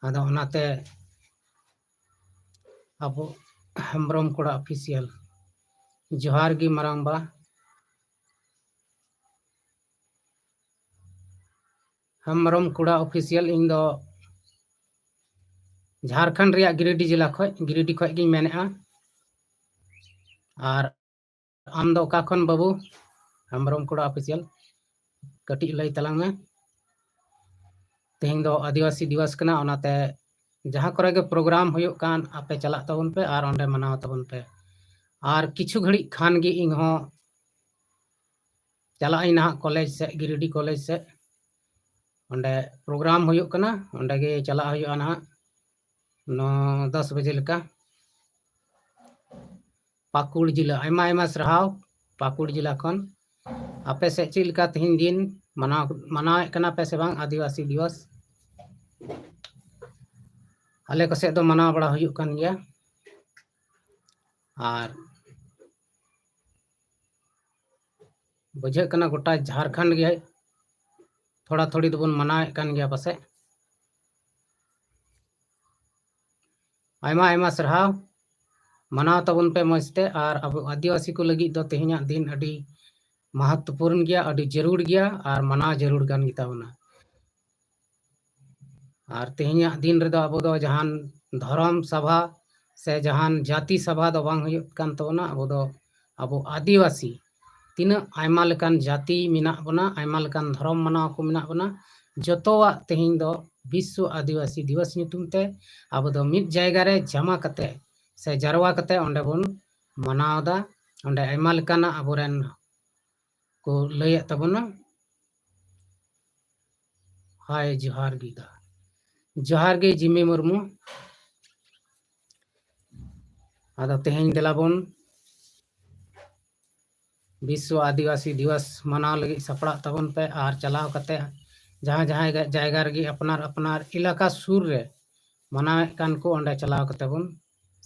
ᱟᱫᱚ ᱚᱱᱟᱛᱮ ᱟᱵᱚ ᱦᱮᱢᱵᱨᱚᱢ ᱠᱚᱲᱟ ᱚᱯᱷᱤᱥᱤᱭᱟᱞ, ᱡᱚᱦᱟᱨ ᱜᱮ ᱢᱟᱨᱟᱝᱵᱟ᱾ ᱦᱮᱢᱵᱨᱚᱢ ᱠᱚᱲᱟ ᱚᱯᱷᱤᱥᱤᱭᱟᱞ, ᱤᱧ ᱫᱚ ᱡᱷᱟᱲᱠᱷᱚᱸᱰ ᱨᱮᱭᱟᱜ ᱜᱤᱨᱤᱰᱤ ᱡᱮᱞᱟ ᱠᱷᱚᱡ, ᱜᱤᱨᱤᱰᱤ ᱠᱷᱚᱡ ᱜᱤᱧ ᱢᱮᱱᱮᱫᱼᱟ᱾ ᱟᱨ ᱟᱢ ᱫᱚ ᱚᱠᱟ ᱠᱷᱚᱱ ᱵᱟᱹᱵᱩ? ᱦᱮᱢᱵᱨᱚᱢ ᱠᱚᱲᱟ ᱚᱯᱷᱤᱥᱤᱭᱟᱞ, ᱠᱟᱹᱴᱤᱡ ᱞᱟᱹᱭ ᱛᱟᱞᱟᱝ ᱢᱮ᱾ ᱛᱮᱦᱮᱧ ᱫᱚ ᱟᱹᱫᱤᱵᱟᱹᱥᱤ ᱫᱤᱵᱚᱥ ᱠᱟᱱᱟ, ᱚᱱᱟᱛᱮ ᱡᱟᱦᱟᱸ ᱠᱚᱨᱮ ᱜᱮ ᱯᱨᱳᱜᱨᱟᱢ ᱦᱩᱭᱩᱜ ᱠᱟᱱ, ᱟᱯᱮ ᱪᱟᱞᱟᱜ ᱛᱟᱵᱚᱱ ᱯᱮ ᱟᱨ ᱚᱸᱰᱮ ᱢᱟᱱᱟᱣ ᱛᱟᱵᱚᱱ ᱯᱮ᱾ ᱟᱨ ᱠᱤᱪᱷᱩ ᱜᱷᱟᱹᱲᱤᱡ ᱠᱷᱟᱱ ᱜᱮ ᱤᱧ ᱦᱚᱸ ᱪᱟᱞᱟᱜ ᱟᱹᱧ ᱱᱟᱦᱟᱜ ᱠᱚᱞᱮᱡᱽ ᱥᱮᱫ, ᱜᱤᱨᱤᱰᱤ ᱠᱚᱞᱮᱡᱽ ᱥᱮᱫ᱾ ᱚᱸᱰᱮ ᱯᱨᱳᱜᱨᱟᱢ ᱦᱩᱭᱩᱜ ᱠᱟᱱᱟ, ᱚᱸᱰᱮ ᱜᱮ ᱪᱟᱞᱟᱜ ᱦᱩᱭᱩᱜᱼᱟ ᱱᱟᱦᱟᱜ ᱱᱚ ᱫᱚᱥ ᱵᱟᱡᱮ ᱞᱮᱠᱟ᱾ ᱯᱟᱹᱠᱩᱲ ᱡᱮᱞᱟ, ᱟᱭᱢᱟ ᱟᱭᱢᱟ ᱥᱟᱨᱦᱟᱣ ᱯᱟᱹᱠᱩᱲ ᱡᱮᱞᱟ ᱠᱷᱚᱱ᱾ ᱟᱯᱮ ᱥᱮᱫ ᱪᱮᱫ ᱞᱮᱠᱟ ᱛᱮᱦᱮᱧ ᱫᱤᱱ ᱢᱟᱱᱟᱣ, ᱢᱟᱱᱟᱣᱮᱫ ᱠᱟᱱᱟ ᱯᱮ ᱥᱮ ᱵᱟᱝ ᱟᱹᱫᱤᱵᱟᱹᱥᱤ ᱫᱤᱵᱚᱥ? ᱟᱞᱮ ᱠᱚ ᱥᱮᱫ ᱫᱚ ᱢᱟᱱᱟᱣ ᱵᱟᱲᱟ ᱦᱩᱭᱩᱜ ᱠᱟᱱ ᱜᱮᱭᱟ᱾ ᱟᱨ ᱵᱩᱡᱷᱟᱹᱜ ᱠᱟᱱᱟ ᱜᱚᱴᱟ ᱡᱷᱟᱲᱠᱷᱚᱸᱰ ᱜᱮ ᱛᱷᱚᱲᱟ ᱛᱷᱚᱲᱤ ᱫᱚᱵᱚᱱ ᱢᱟᱱᱟᱣᱮᱫ ᱠᱟᱱ ᱜᱮᱭᱟ ᱯᱟᱥᱮᱡ᱾ ᱟᱭᱢᱟ ᱟᱭᱢᱟ ᱥᱟᱨᱦᱟᱣ᱾ ᱢᱟᱱᱟᱣ ᱛᱟᱵᱚᱱ ᱯᱮ ᱢᱚᱡᱽ ᱛᱮ᱾ ᱟᱨ ᱟᱵᱚ ᱟᱹᱫᱤᱵᱟᱹᱥᱤ ᱠᱚ ᱞᱟᱹᱜᱤᱫ ᱫᱚ ᱛᱮᱦᱮᱧᱟᱜ ᱫᱤᱱ ᱟᱹᱰᱤ ᱢᱚᱦᱚᱛᱛᱚᱯᱩᱨᱱ ᱜᱮᱭᱟ, ᱟᱹᱰᱤ ᱡᱟᱹᱨᱩᱲ ᱜᱮᱭᱟ ᱟᱨ ᱢᱟᱱᱟᱣ ᱡᱟᱹᱨᱩᱲ ᱠᱟᱱ ᱜᱮᱛᱟ ᱵᱚᱱᱟ᱾ ᱟᱨ ᱛᱮᱦᱮᱧᱟᱜ ᱫᱤᱱ ᱨᱮᱫᱚ ᱟᱵᱚ ᱫᱚ ᱡᱟᱦᱟᱱ ᱫᱷᱚᱨᱚᱢ ᱥᱟᱵᱷᱟ ᱥᱮ ᱡᱟᱦᱟᱱ ᱡᱟᱹᱛᱤ ᱥᱟᱵᱷᱟ ᱫᱚ ᱵᱟᱝ ᱦᱩᱭᱩᱜ ᱠᱟᱱ ᱛᱟᱵᱚᱱᱟ᱾ ᱟᱵᱚ ᱫᱚ ᱟᱵᱚ ᱟᱹᱫᱤᱵᱟᱹᱥᱤ ᱛᱤᱱᱟᱹᱜ ᱟᱭᱢᱟ ᱞᱮᱠᱟᱱ ᱡᱟᱹᱛᱤ ᱢᱮᱱᱟᱜ ᱵᱚᱱᱟ, ᱟᱭᱢᱟ ᱞᱮᱠᱟᱱ ᱫᱷᱚᱨᱚᱢ ᱢᱟᱱᱟᱣ ᱠᱚ ᱢᱮᱱᱟᱜ ᱵᱚᱱᱟ, ᱡᱚᱛᱚᱣᱟᱜ ᱛᱮᱦᱮᱧ ᱫᱚ ᱵᱤᱥᱥᱚ ᱟᱹᱫᱤᱵᱟᱹᱥᱤ ᱫᱤᱵᱚᱥ ᱧᱩᱛᱩᱢ ᱛᱮ ᱟᱵᱚ ᱫᱚ ᱢᱤᱫ ᱡᱟᱭᱜᱟ ᱨᱮ ᱡᱟᱢᱟ ᱠᱟᱛᱮ ᱥᱮ ᱡᱟᱨᱣᱟ ᱠᱟᱛᱮ ᱚᱸᱰᱮ ᱵᱚᱱ ᱢᱟᱱᱟᱣ ᱮᱫᱟ᱾ ᱚᱸᱰᱮ ᱟᱭᱢᱟ ᱞᱮᱠᱟᱱᱟᱜ ᱟᱵᱚᱨᱮᱱ ᱠᱚ ᱞᱟᱹᱭᱮᱫ ᱛᱟᱵᱚᱱᱟ᱾ ᱦᱟᱭ ᱡᱚᱦᱟᱨ ᱜᱮ ᱫᱟ, ᱡᱚᱦᱟᱨ ᱜᱮ ᱡᱤᱢᱤ ᱢᱩᱨᱢᱩ᱾ ᱟᱫᱚ ᱛᱮᱦᱮᱧ ᱫᱮᱞᱟ ᱵᱚᱱ ᱵᱤᱥᱥᱚ ᱟᱹᱫᱤᱵᱟᱹᱥᱤ ᱫᱤᱵᱚᱥ ᱢᱟᱱᱟᱣ ᱞᱟᱹᱜᱤᱫ ᱥᱟᱯᱲᱟᱜ ᱛᱟᱵᱚᱱ ᱯᱮ᱾ ᱟᱨ ᱪᱟᱞᱟᱣ ᱠᱟᱛᱮ ᱡᱟᱦᱟᱸ ᱡᱟᱦᱟᱸ ᱡᱟᱭᱜᱟ ᱨᱮᱜᱮ ᱟᱯᱱᱟᱨ ᱟᱯᱱᱟᱨ ᱮᱞᱟᱠᱟ ᱥᱩᱨ ᱨᱮ ᱢᱟᱱᱟᱣᱮᱫ ᱠᱟᱱ ᱠᱚ, ᱚᱸᱰᱮ ᱪᱟᱞᱟᱣ ᱠᱟᱛᱮ ᱵᱚᱱ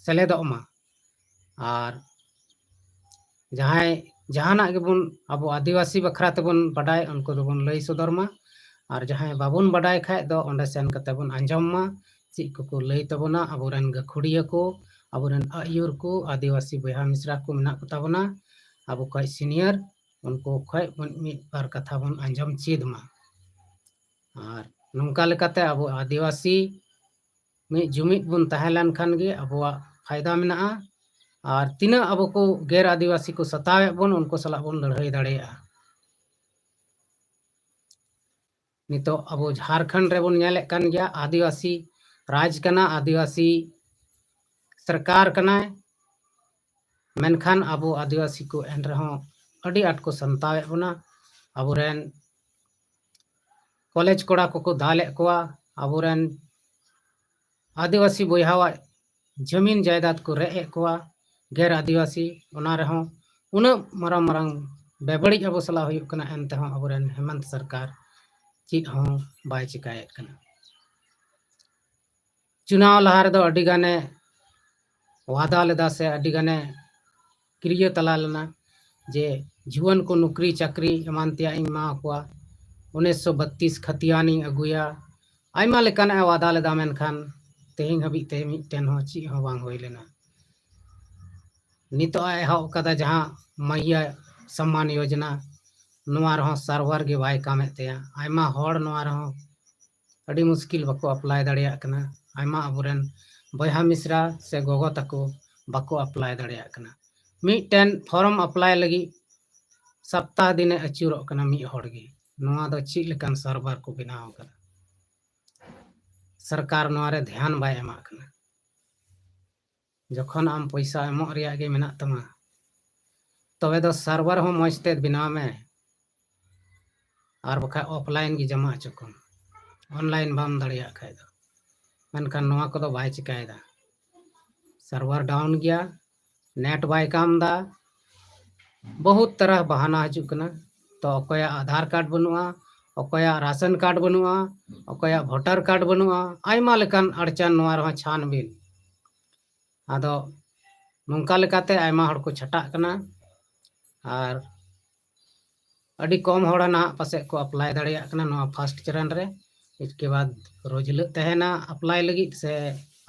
ᱥᱮᱞᱮᱫᱚᱜ ᱢᱟ᱾ ᱟᱨ ᱡᱟᱦᱟᱸᱭ ᱡᱟᱦᱟᱱᱟᱜ ᱜᱮᱵᱚᱱ ᱟᱵᱚ ᱟᱹᱫᱤᱵᱟᱹᱥᱤ ᱵᱟᱠᱷᱨᱟ ᱛᱮᱵᱚᱱ ᱵᱟᱰᱟᱭ, ᱩᱱᱠᱩ ᱫᱚᱵᱚᱱ ᱞᱟᱹᱭ ᱥᱚᱫᱚᱨ ᱢᱟ᱾ ᱟᱨ ᱡᱟᱦᱟᱸᱭ ᱵᱟᱵᱚᱱ ᱵᱟᱰᱟᱭ ᱠᱷᱟᱡ ᱫᱚ ᱚᱸᱰᱮ ᱥᱮᱱ ᱠᱟᱛᱮ ᱵᱚᱱ ᱟᱸᱡᱚᱢ ᱢᱟ ᱪᱮᱫ ᱠᱚᱠᱚ ᱞᱟᱹᱭ ᱛᱟᱵᱚᱱᱟ ᱟᱵᱚᱨᱮᱱ ᱜᱟᱹᱠᱷᱩᱲᱤᱭᱟᱹ ᱠᱚ, ᱟᱵᱚᱨᱮᱱ ᱟᱹᱭᱩᱨ ᱠᱚ, ᱟᱹᱫᱤᱵᱟᱹᱥᱤ ᱵᱚᱭᱦᱟ ᱢᱤᱥᱨᱟ ᱠᱚ ᱢᱮᱱᱟᱜ ᱠᱚ ᱛᱟᱵᱚᱱᱟ ᱟᱵᱚ ᱠᱷᱚᱡ ᱥᱤᱱᱤᱭᱟᱨ, ᱩᱱᱠᱩ ᱠᱷᱚᱡ ᱵᱚᱱ ᱢᱤᱫ ᱵᱟᱨ ᱠᱟᱛᱷᱟ ᱵᱚᱱ ᱟᱸᱡᱚᱢ ᱪᱮᱫ ᱢᱟ᱾ ᱟᱨ ᱱᱚᱝᱠᱟ ᱞᱮᱠᱟᱛᱮ ᱟᱵᱚ ᱟᱹᱫᱤᱵᱟᱹᱥᱤ ᱢᱤᱫ ᱡᱩᱢᱤᱫ ᱵᱚᱱ ᱛᱟᱦᱮᱸ ᱞᱮᱱᱠᱷᱟᱱ ᱜᱮ ᱟᱵᱚᱣᱟᱜ ᱯᱷᱟᱭᱫᱟ ᱢᱮᱱᱟᱜᱼᱟ᱾ ᱟᱨ ᱛᱤᱱᱟᱹᱜ ᱟᱵᱚ ᱠᱚ ᱜᱮᱨ ᱟᱹᱫᱤᱵᱟᱹᱥᱤ ᱠᱚ ᱥᱟᱛᱟᱣᱮᱫ ᱵᱚᱱ, ᱩᱱᱠᱩ ᱥᱟᱞᱟᱜ ᱵᱚᱱ ᱞᱟᱹᱲᱦᱟᱹᱭ ᱫᱟᱲᱮᱭᱟᱜᱼᱟ᱾ ᱱᱤᱛᱚᱜ ᱟᱵᱚ ᱡᱷᱟᱲᱠᱷᱚᱸᱰ ᱨᱮᱵᱚᱱ ᱧᱮᱞᱮᱫ ᱠᱟᱱ ᱜᱮᱭᱟ, ᱟᱹᱫᱤᱵᱟᱹᱥᱤ ᱨᱟᱡᱽ ᱠᱟᱱᱟ, ᱟᱹᱫᱤᱵᱟᱹᱥᱤ ᱥᱚᱨᱠᱟᱨ ᱠᱟᱱᱟᱭ, ᱢᱮᱱᱠᱷᱟᱱ ᱟᱵᱚ ᱟᱹᱫᱤᱵᱟᱹᱥᱤ ᱠᱚ ᱮᱱ ᱨᱮᱦᱚᱸ ᱟᱹᱰᱤ ᱟᱸᱴ ᱠᱚ ᱥᱟᱱᱛᱟᱣᱮᱫ ᱵᱚᱱᱟ᱾ ᱟᱵᱚᱨᱮᱱ ᱠᱚᱞᱮᱡᱽ ᱠᱚᱲᱟ ᱠᱚᱠᱚ ᱫᱟᱞᱮᱫ ᱠᱚᱣᱟ, ᱟᱵᱚᱨᱮᱱ ᱟᱹᱫᱤᱵᱟᱹᱥᱤ ᱵᱚᱭᱦᱟᱣᱟᱜ ᱡᱟᱹᱢᱤᱱ ᱡᱟᱭᱫᱟᱫ ᱠᱚ ᱨᱮᱡ ᱮᱫ ᱠᱚᱣᱟ, ᱜᱮᱨ ᱟᱹᱫᱤᱵᱟᱹᱥᱤ, ᱚᱱᱟ ᱨᱮᱦᱚᱸ ᱩᱱᱟᱹᱜ ᱢᱟᱨᱟᱝ ᱢᱟᱨᱟᱝ ᱵᱮᱵᱟᱹᱲᱤᱡ ᱟᱵᱚ ᱥᱟᱞᱟᱜ ᱦᱩᱭᱩᱜ ᱠᱟᱱᱟ, ᱮᱱ ᱛᱮᱦᱚᱸ ᱟᱵᱚᱨᱮᱱ ᱦᱮᱢᱚᱱᱛ ᱥᱚᱨᱠᱟᱨ ᱪᱮᱫ ᱦᱚᱸ ᱵᱟᱭ ᱪᱤᱠᱟᱭᱮᱫ ᱠᱟᱱᱟ᱾ ᱪᱩᱱᱟᱣ ᱞᱟᱦᱟ ᱨᱮᱫᱚ ᱟᱹᱰᱤ ᱜᱟᱱᱮ ᱣᱟᱫᱟ ᱞᱮᱫᱟ ᱥᱮ ᱟᱹᱰᱤ ᱜᱟᱱᱮ ᱠᱤᱨᱤᱭᱟᱹ ᱛᱟᱞᱟ ᱞᱮᱱᱟ ᱡᱮ ᱡᱩᱣᱟᱹᱱ ᱠᱚ ᱱᱩᱠᱨᱤ ᱪᱟᱹᱠᱨᱤ ᱮᱢᱟᱱ ᱛᱮᱭᱟᱜ ᱤᱧ ᱮᱢᱟ ᱠᱚᱣᱟ, ᱩᱱᱤᱥᱥᱚ ᱵᱟᱛᱛᱤᱥ ᱠᱷᱟᱛᱤᱭᱟᱱ ᱤᱧ ᱟᱹᱜᱩᱭᱟ, ᱟᱭᱢᱟ ᱞᱮᱠᱟᱱᱟᱜ ᱮ ᱣᱟᱫᱟ ᱞᱮᱫᱟ, ᱢᱮᱱᱠᱷᱟᱱ ᱛᱮᱦᱮᱧ ᱦᱟᱹᱵᱤᱡ ᱛᱮ ᱢᱤᱫᱴᱮᱱ ᱦᱚᱸ ᱪᱮᱫ ᱦᱚᱸ ᱵᱟᱝ ᱦᱩᱭ ᱞᱮᱱᱟ᱾ ᱱᱤᱛᱚᱜ ᱮ ᱮᱦᱚᱵ ᱠᱟᱫᱟ ᱡᱟᱦᱟᱸ ᱢᱟᱦᱤᱭᱟ ᱥᱚᱢᱢᱟᱱ ᱭᱳᱡᱚᱱᱟ, ᱱᱚᱣᱟ ᱨᱮᱦᱚᱸ ᱥᱟᱨᱵᱷᱟᱨ ᱜᱮ ᱵᱟᱭ ᱠᱟᱢᱮᱫ ᱛᱟᱭᱟ᱾ ᱟᱭᱢᱟ ᱦᱚᱲ ᱱᱚᱣᱟ ᱨᱮᱦᱚᱸ ᱟᱹᱰᱤ ᱢᱩᱥᱠᱤᱞ ᱵᱟᱠᱚ ᱟᱯᱞᱟᱭ ᱫᱟᱲᱮᱭᱟᱜ ᱠᱟᱱᱟ᱾ ᱟᱭᱢᱟ ᱟᱵᱚᱨᱮᱱ ᱵᱚᱭᱦᱟ ᱢᱤᱥᱨᱟ ᱥᱮ ᱜᱚᱜᱚ ᱛᱟᱠᱚ ᱵᱟᱠᱚ ᱟᱯᱞᱟᱭ ᱫᱟᱲᱮᱭᱟᱜ ᱠᱟᱱᱟ᱾ ᱢᱤᱫᱴᱮᱱ ᱯᱷᱚᱨᱚᱢ ᱟᱯᱞᱟᱭ ᱞᱟᱹᱜᱤᱫ ᱥᱟᱯᱛᱟᱦ ᱫᱤᱱᱮ ᱟᱹᱪᱩᱨᱚᱜ ᱠᱟᱱᱟ ᱢᱤᱫ ᱦᱚᱲ ᱜᱮ᱾ ᱱᱚᱣᱟ ᱫᱚ ᱪᱮᱫ ᱞᱮᱠᱟᱱ ᱥᱟᱨᱵᱷᱟᱨ ᱠᱚ ᱵᱮᱱᱟᱣ ᱠᱟᱫᱟ? ᱥᱚᱨᱠᱟᱨ ᱱᱚᱣᱟ ᱨᱮ ᱫᱷᱮᱭᱟᱱ ᱵᱟᱭ ᱮᱢᱟᱜ ᱠᱟᱱᱟ᱾ ᱡᱚᱠᱷᱚᱱ ᱟᱢ ᱯᱚᱭᱥᱟ ᱮᱢᱚᱜ ᱨᱮᱭᱟᱜ ᱜᱮ ᱢᱮᱱᱟᱜ ᱛᱟᱢᱟ, ᱛᱚᱵᱮ ᱫᱚ ᱥᱟᱨᱵᱷᱟᱨ ᱦᱚᱸ ᱢᱚᱡᱽ ᱛᱮ ᱵᱮᱱᱟᱣ ᱢᱮ, ᱟᱨ ᱵᱟᱠᱷᱟᱡ ᱚᱯᱷᱞᱟᱭᱤᱱ ᱜᱮ ᱡᱚᱢᱟ ᱦᱚᱪᱚ ᱠᱚᱢ, ᱚᱱᱞᱟᱭᱤᱱ ᱵᱟᱢ ᱫᱟᱲᱮᱭᱟᱜ ᱠᱷᱟᱡ ᱫᱚ᱾ ᱢᱮᱱᱠᱷᱟᱱ ᱱᱚᱣᱟ ᱠᱚᱫᱚ ᱵᱟᱭ ᱪᱤᱠᱟᱭᱮᱫᱟ᱾ ᱥᱟᱨᱵᱷᱟᱨ ᱰᱟᱣᱩᱱ ᱜᱮᱭᱟ, ᱱᱮᱴ ᱵᱟᱭ ᱠᱟᱢ ᱫᱟ, ᱵᱚᱦᱩᱛ ᱛᱟᱨᱟ ᱵᱟᱦᱟᱱᱟ ᱦᱤᱡᱩᱜ ᱠᱟᱱᱟ᱾ ᱛᱚ ᱚᱠᱚᱭᱟᱜ ᱟᱫᱷᱟᱨ ᱠᱟᱨᱰ ᱵᱟᱹᱱᱩᱜᱼᱟ, ᱚᱠᱚᱭᱟᱜ ᱨᱟᱥᱚᱱ ᱠᱟᱨᱰ ᱵᱟᱹᱱᱩᱜᱼᱟ, ᱚᱠᱚᱭᱟᱜ ᱵᱷᱳᱴᱟᱨ ᱠᱟᱨᱰ ᱵᱟᱹᱱᱩᱜᱼᱟ, ᱟᱭᱢᱟ ᱞᱮᱠᱟᱱ ᱟᱲᱪᱟᱱ ᱱᱚᱣᱟ ᱨᱮᱦᱚᱸ ᱪᱷᱟᱱᱵᱤᱱ᱾ ᱟᱫᱚ ᱱᱚᱝᱠᱟ ᱞᱮᱠᱟᱛᱮ ᱟᱭᱢᱟ ᱦᱚᱲ ᱠᱚ ᱪᱷᱟᱴᱟᱜ ᱠᱟᱱᱟ, ᱟᱨ ᱟᱹᱰᱤ ᱠᱚᱢ ᱦᱚᱲ ᱱᱟᱦᱟᱜ ᱯᱟᱥᱮᱡ ᱠᱚ ᱟᱯᱞᱟᱭ ᱫᱟᱲᱮᱭᱟᱜ ᱠᱟᱱᱟ ᱱᱚᱣᱟ ᱯᱷᱟᱥᱴ ᱪᱚᱨᱚᱱ ᱨᱮ᱾ ᱤᱥᱠᱮ ᱵᱟᱫ ᱨᱳᱡᱽ ᱦᱤᱞᱳᱜ ᱛᱟᱦᱮᱱᱟ ᱟᱯᱞᱟᱭ ᱞᱟᱹᱜᱤᱫ ᱥᱮ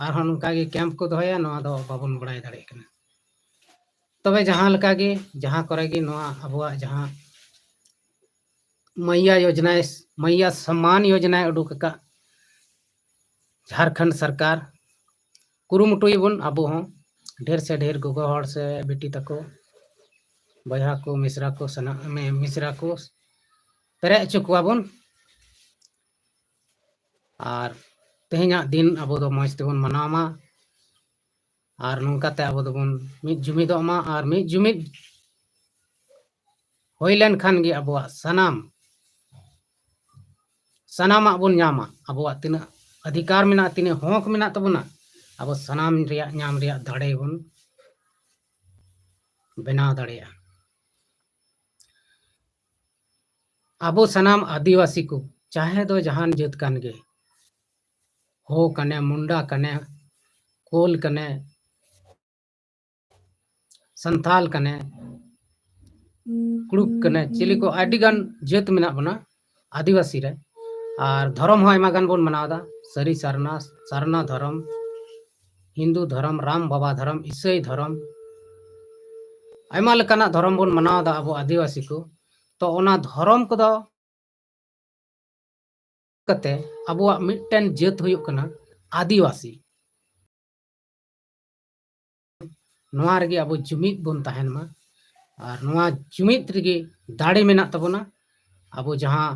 ᱟᱨᱦᱚᱸ ᱱᱚᱝᱠᱟ ᱜᱮ ᱠᱮᱢᱯ ᱠᱚ ᱫᱚᱦᱚᱭᱟ, ᱱᱚᱣᱟ ᱫᱚ ᱵᱟᱵᱚᱱ ᱵᱟᱲᱟᱭ ᱫᱟᱲᱮᱭᱟᱜ ᱠᱟᱱᱟ᱾ ᱛᱚᱵᱮ ᱡᱟᱦᱟᱸ ᱞᱮᱠᱟ ᱜᱮ, ᱡᱟᱦᱟᱸ ᱠᱚᱨᱮ ᱜᱮ ᱱᱚᱣᱟ ᱟᱵᱚᱣᱟᱜ ᱡᱟᱦᱟᱸ ᱢᱟᱭᱭᱟ ᱭᱳᱡᱽᱱᱟ, ᱢᱟᱭᱭᱟ ᱥᱚᱢᱢᱟᱱ ᱭᱳᱡᱽᱱᱟᱭ ᱩᱰᱩᱠ ᱟᱠᱟᱫ ᱡᱷᱟᱲᱠᱷᱚᱸᱰ ᱥᱚᱨᱠᱟᱨ, ᱠᱩᱨᱩᱢᱩᱴᱩᱭᱟᱵᱚᱱ ᱟᱵᱚ ᱦᱚᱸ, ᱰᱷᱮᱨ ᱥᱮ ᱰᱷᱮᱨ ᱜᱚᱜᱚ ᱦᱚᱲ ᱥᱮ ᱵᱤᱴᱤ ᱛᱟᱠᱚ, ᱵᱚᱭᱦᱟ ᱠᱚ, ᱢᱤᱥᱨᱟ ᱠᱚ, ᱥᱟᱱᱟ-, ᱢᱮ-, ᱢᱤᱥᱨᱟ ᱠᱚ ᱯᱮᱨᱮᱡ ᱦᱚᱪᱚ ᱠᱚᱣᱟ ᱵᱚᱱ᱾ ᱟᱨ ᱛᱮᱦᱮᱧᱟᱜ ᱫᱤᱱ ᱟᱵᱚ ᱫᱚ ᱢᱚᱸᱡᱽ ᱛᱮᱵᱚᱱ ᱢᱟᱱᱟᱣ ᱢᱟ᱾ ᱟᱨ ᱱᱚᱝᱠᱟᱛᱮ ᱟᱵᱚ ᱫᱚᱵᱚᱱ ᱢᱤᱫ ᱡᱩᱢᱤᱫᱚᱜ ᱢᱟ᱾ ᱟᱨ ᱢᱤᱫ ᱡᱩᱢᱤᱫ ᱦᱩᱭ ᱞᱮᱱᱠᱷᱟᱱ ᱜᱮ ᱟᱵᱚᱣᱟᱜ ᱥᱟᱱᱟᱢ, ᱥᱟᱱᱟᱢᱟᱜ ᱵᱚᱱ ᱧᱟᱢᱟ᱾ ᱟᱵᱚᱣᱟᱜ ᱛᱤᱱᱟᱹᱜ ᱚᱫᱷᱤᱠᱟᱨ ᱢᱮᱱᱟᱜᱼᱟ, ᱛᱤᱱᱟᱹᱜ ᱦᱚᱠ ᱢᱮᱱᱟᱜ ᱛᱟᱵᱚᱱᱟ, ᱟᱵᱚ ᱥᱟᱱᱟᱢ ᱨᱮᱭᱟᱜ, ᱧᱟᱢ ᱨᱮᱭᱟᱜ ᱫᱟᱲᱮ ᱵᱚᱱ ᱵᱮᱱᱟᱣ ᱫᱟᱲᱮᱭᱟᱜᱼᱟ᱾ ᱟᱵᱚ ᱥᱟᱱᱟᱢ ᱟᱹᱫᱤᱵᱟᱹᱥᱤ ᱠᱚ, ᱪᱟᱦᱮ ᱫᱚ ᱡᱟᱦᱟᱱ ᱡᱟᱹᱛ ᱠᱟᱱ ᱜᱮ, ᱦᱳ ᱠᱟᱱᱮ, ᱢᱩᱱᱰᱟ ᱠᱟᱱᱮ, ᱠᱳᱞ ᱠᱟᱱᱮ, ᱥᱟᱱᱛᱟᱞ ᱠᱟᱱᱮ, ᱠᱩᱲᱩᱠ ᱠᱟᱱᱮ, ᱪᱤᱞᱤ ᱠᱚ, ᱟᱹᱰᱤ ᱜᱟᱱ ᱡᱟᱹᱛ ᱢᱮᱱᱟᱜ ᱵᱚᱱᱟ ᱟᱹᱫᱤᱵᱟᱹᱥᱤ ᱨᱮ᱾ ᱟᱨ ᱫᱷᱚᱨᱚᱢ ᱦᱚᱸ ᱟᱭᱢᱟ ᱜᱟᱱ ᱵᱚᱱ ᱢᱟᱱᱟᱣ ᱮᱫᱟ, ᱥᱟᱹᱨᱤ ᱥᱟᱨᱱᱟ, ᱥᱟᱨᱱᱟ ᱫᱷᱚᱨᱚᱢ, ᱦᱤᱱᱫᱩ ᱫᱷᱚᱨᱚᱢ, ᱨᱟᱢ ᱵᱟᱵᱟ ᱫᱷᱚᱨᱚᱢ, ᱤᱥᱟᱹᱭ ᱫᱷᱚᱨᱚᱢ, ᱟᱭᱢᱟ ᱞᱮᱠᱟᱱᱟᱜ ᱫᱷᱚᱨᱚᱢ ᱵᱚᱱ ᱢᱟᱱᱟᱣ ᱮᱫᱟ ᱟᱵᱚ ᱟᱹᱫᱤᱵᱟᱹᱥᱤ ᱠᱚ᱾ ᱛᱚ ᱚᱱᱟ ᱫᱷᱚᱨᱚᱢ ᱠᱚᱫᱚ ᱠᱟᱛᱮ ᱟᱵᱚᱣᱟᱜ ᱢᱤᱫᱴᱮᱱ ᱡᱟᱹᱛ ᱦᱩᱭᱩᱜ ᱠᱟᱱᱟ ᱟᱹᱫᱤᱵᱟᱹᱥᱤ᱾ ᱱᱚᱣᱟ ᱨᱮᱜᱮ ᱟᱵᱚ ᱡᱩᱢᱤᱫ ᱵᱚᱱ ᱛᱟᱦᱮᱱ ᱢᱟ᱾ ᱟᱨ ᱱᱚᱣᱟ ᱡᱩᱢᱤᱫ ᱨᱮᱜᱮ ᱫᱟᱲᱮ ᱢᱮᱱᱟᱜ ᱛᱟᱵᱚᱱᱟ᱾ ᱟᱵᱚ ᱡᱟᱦᱟᱸ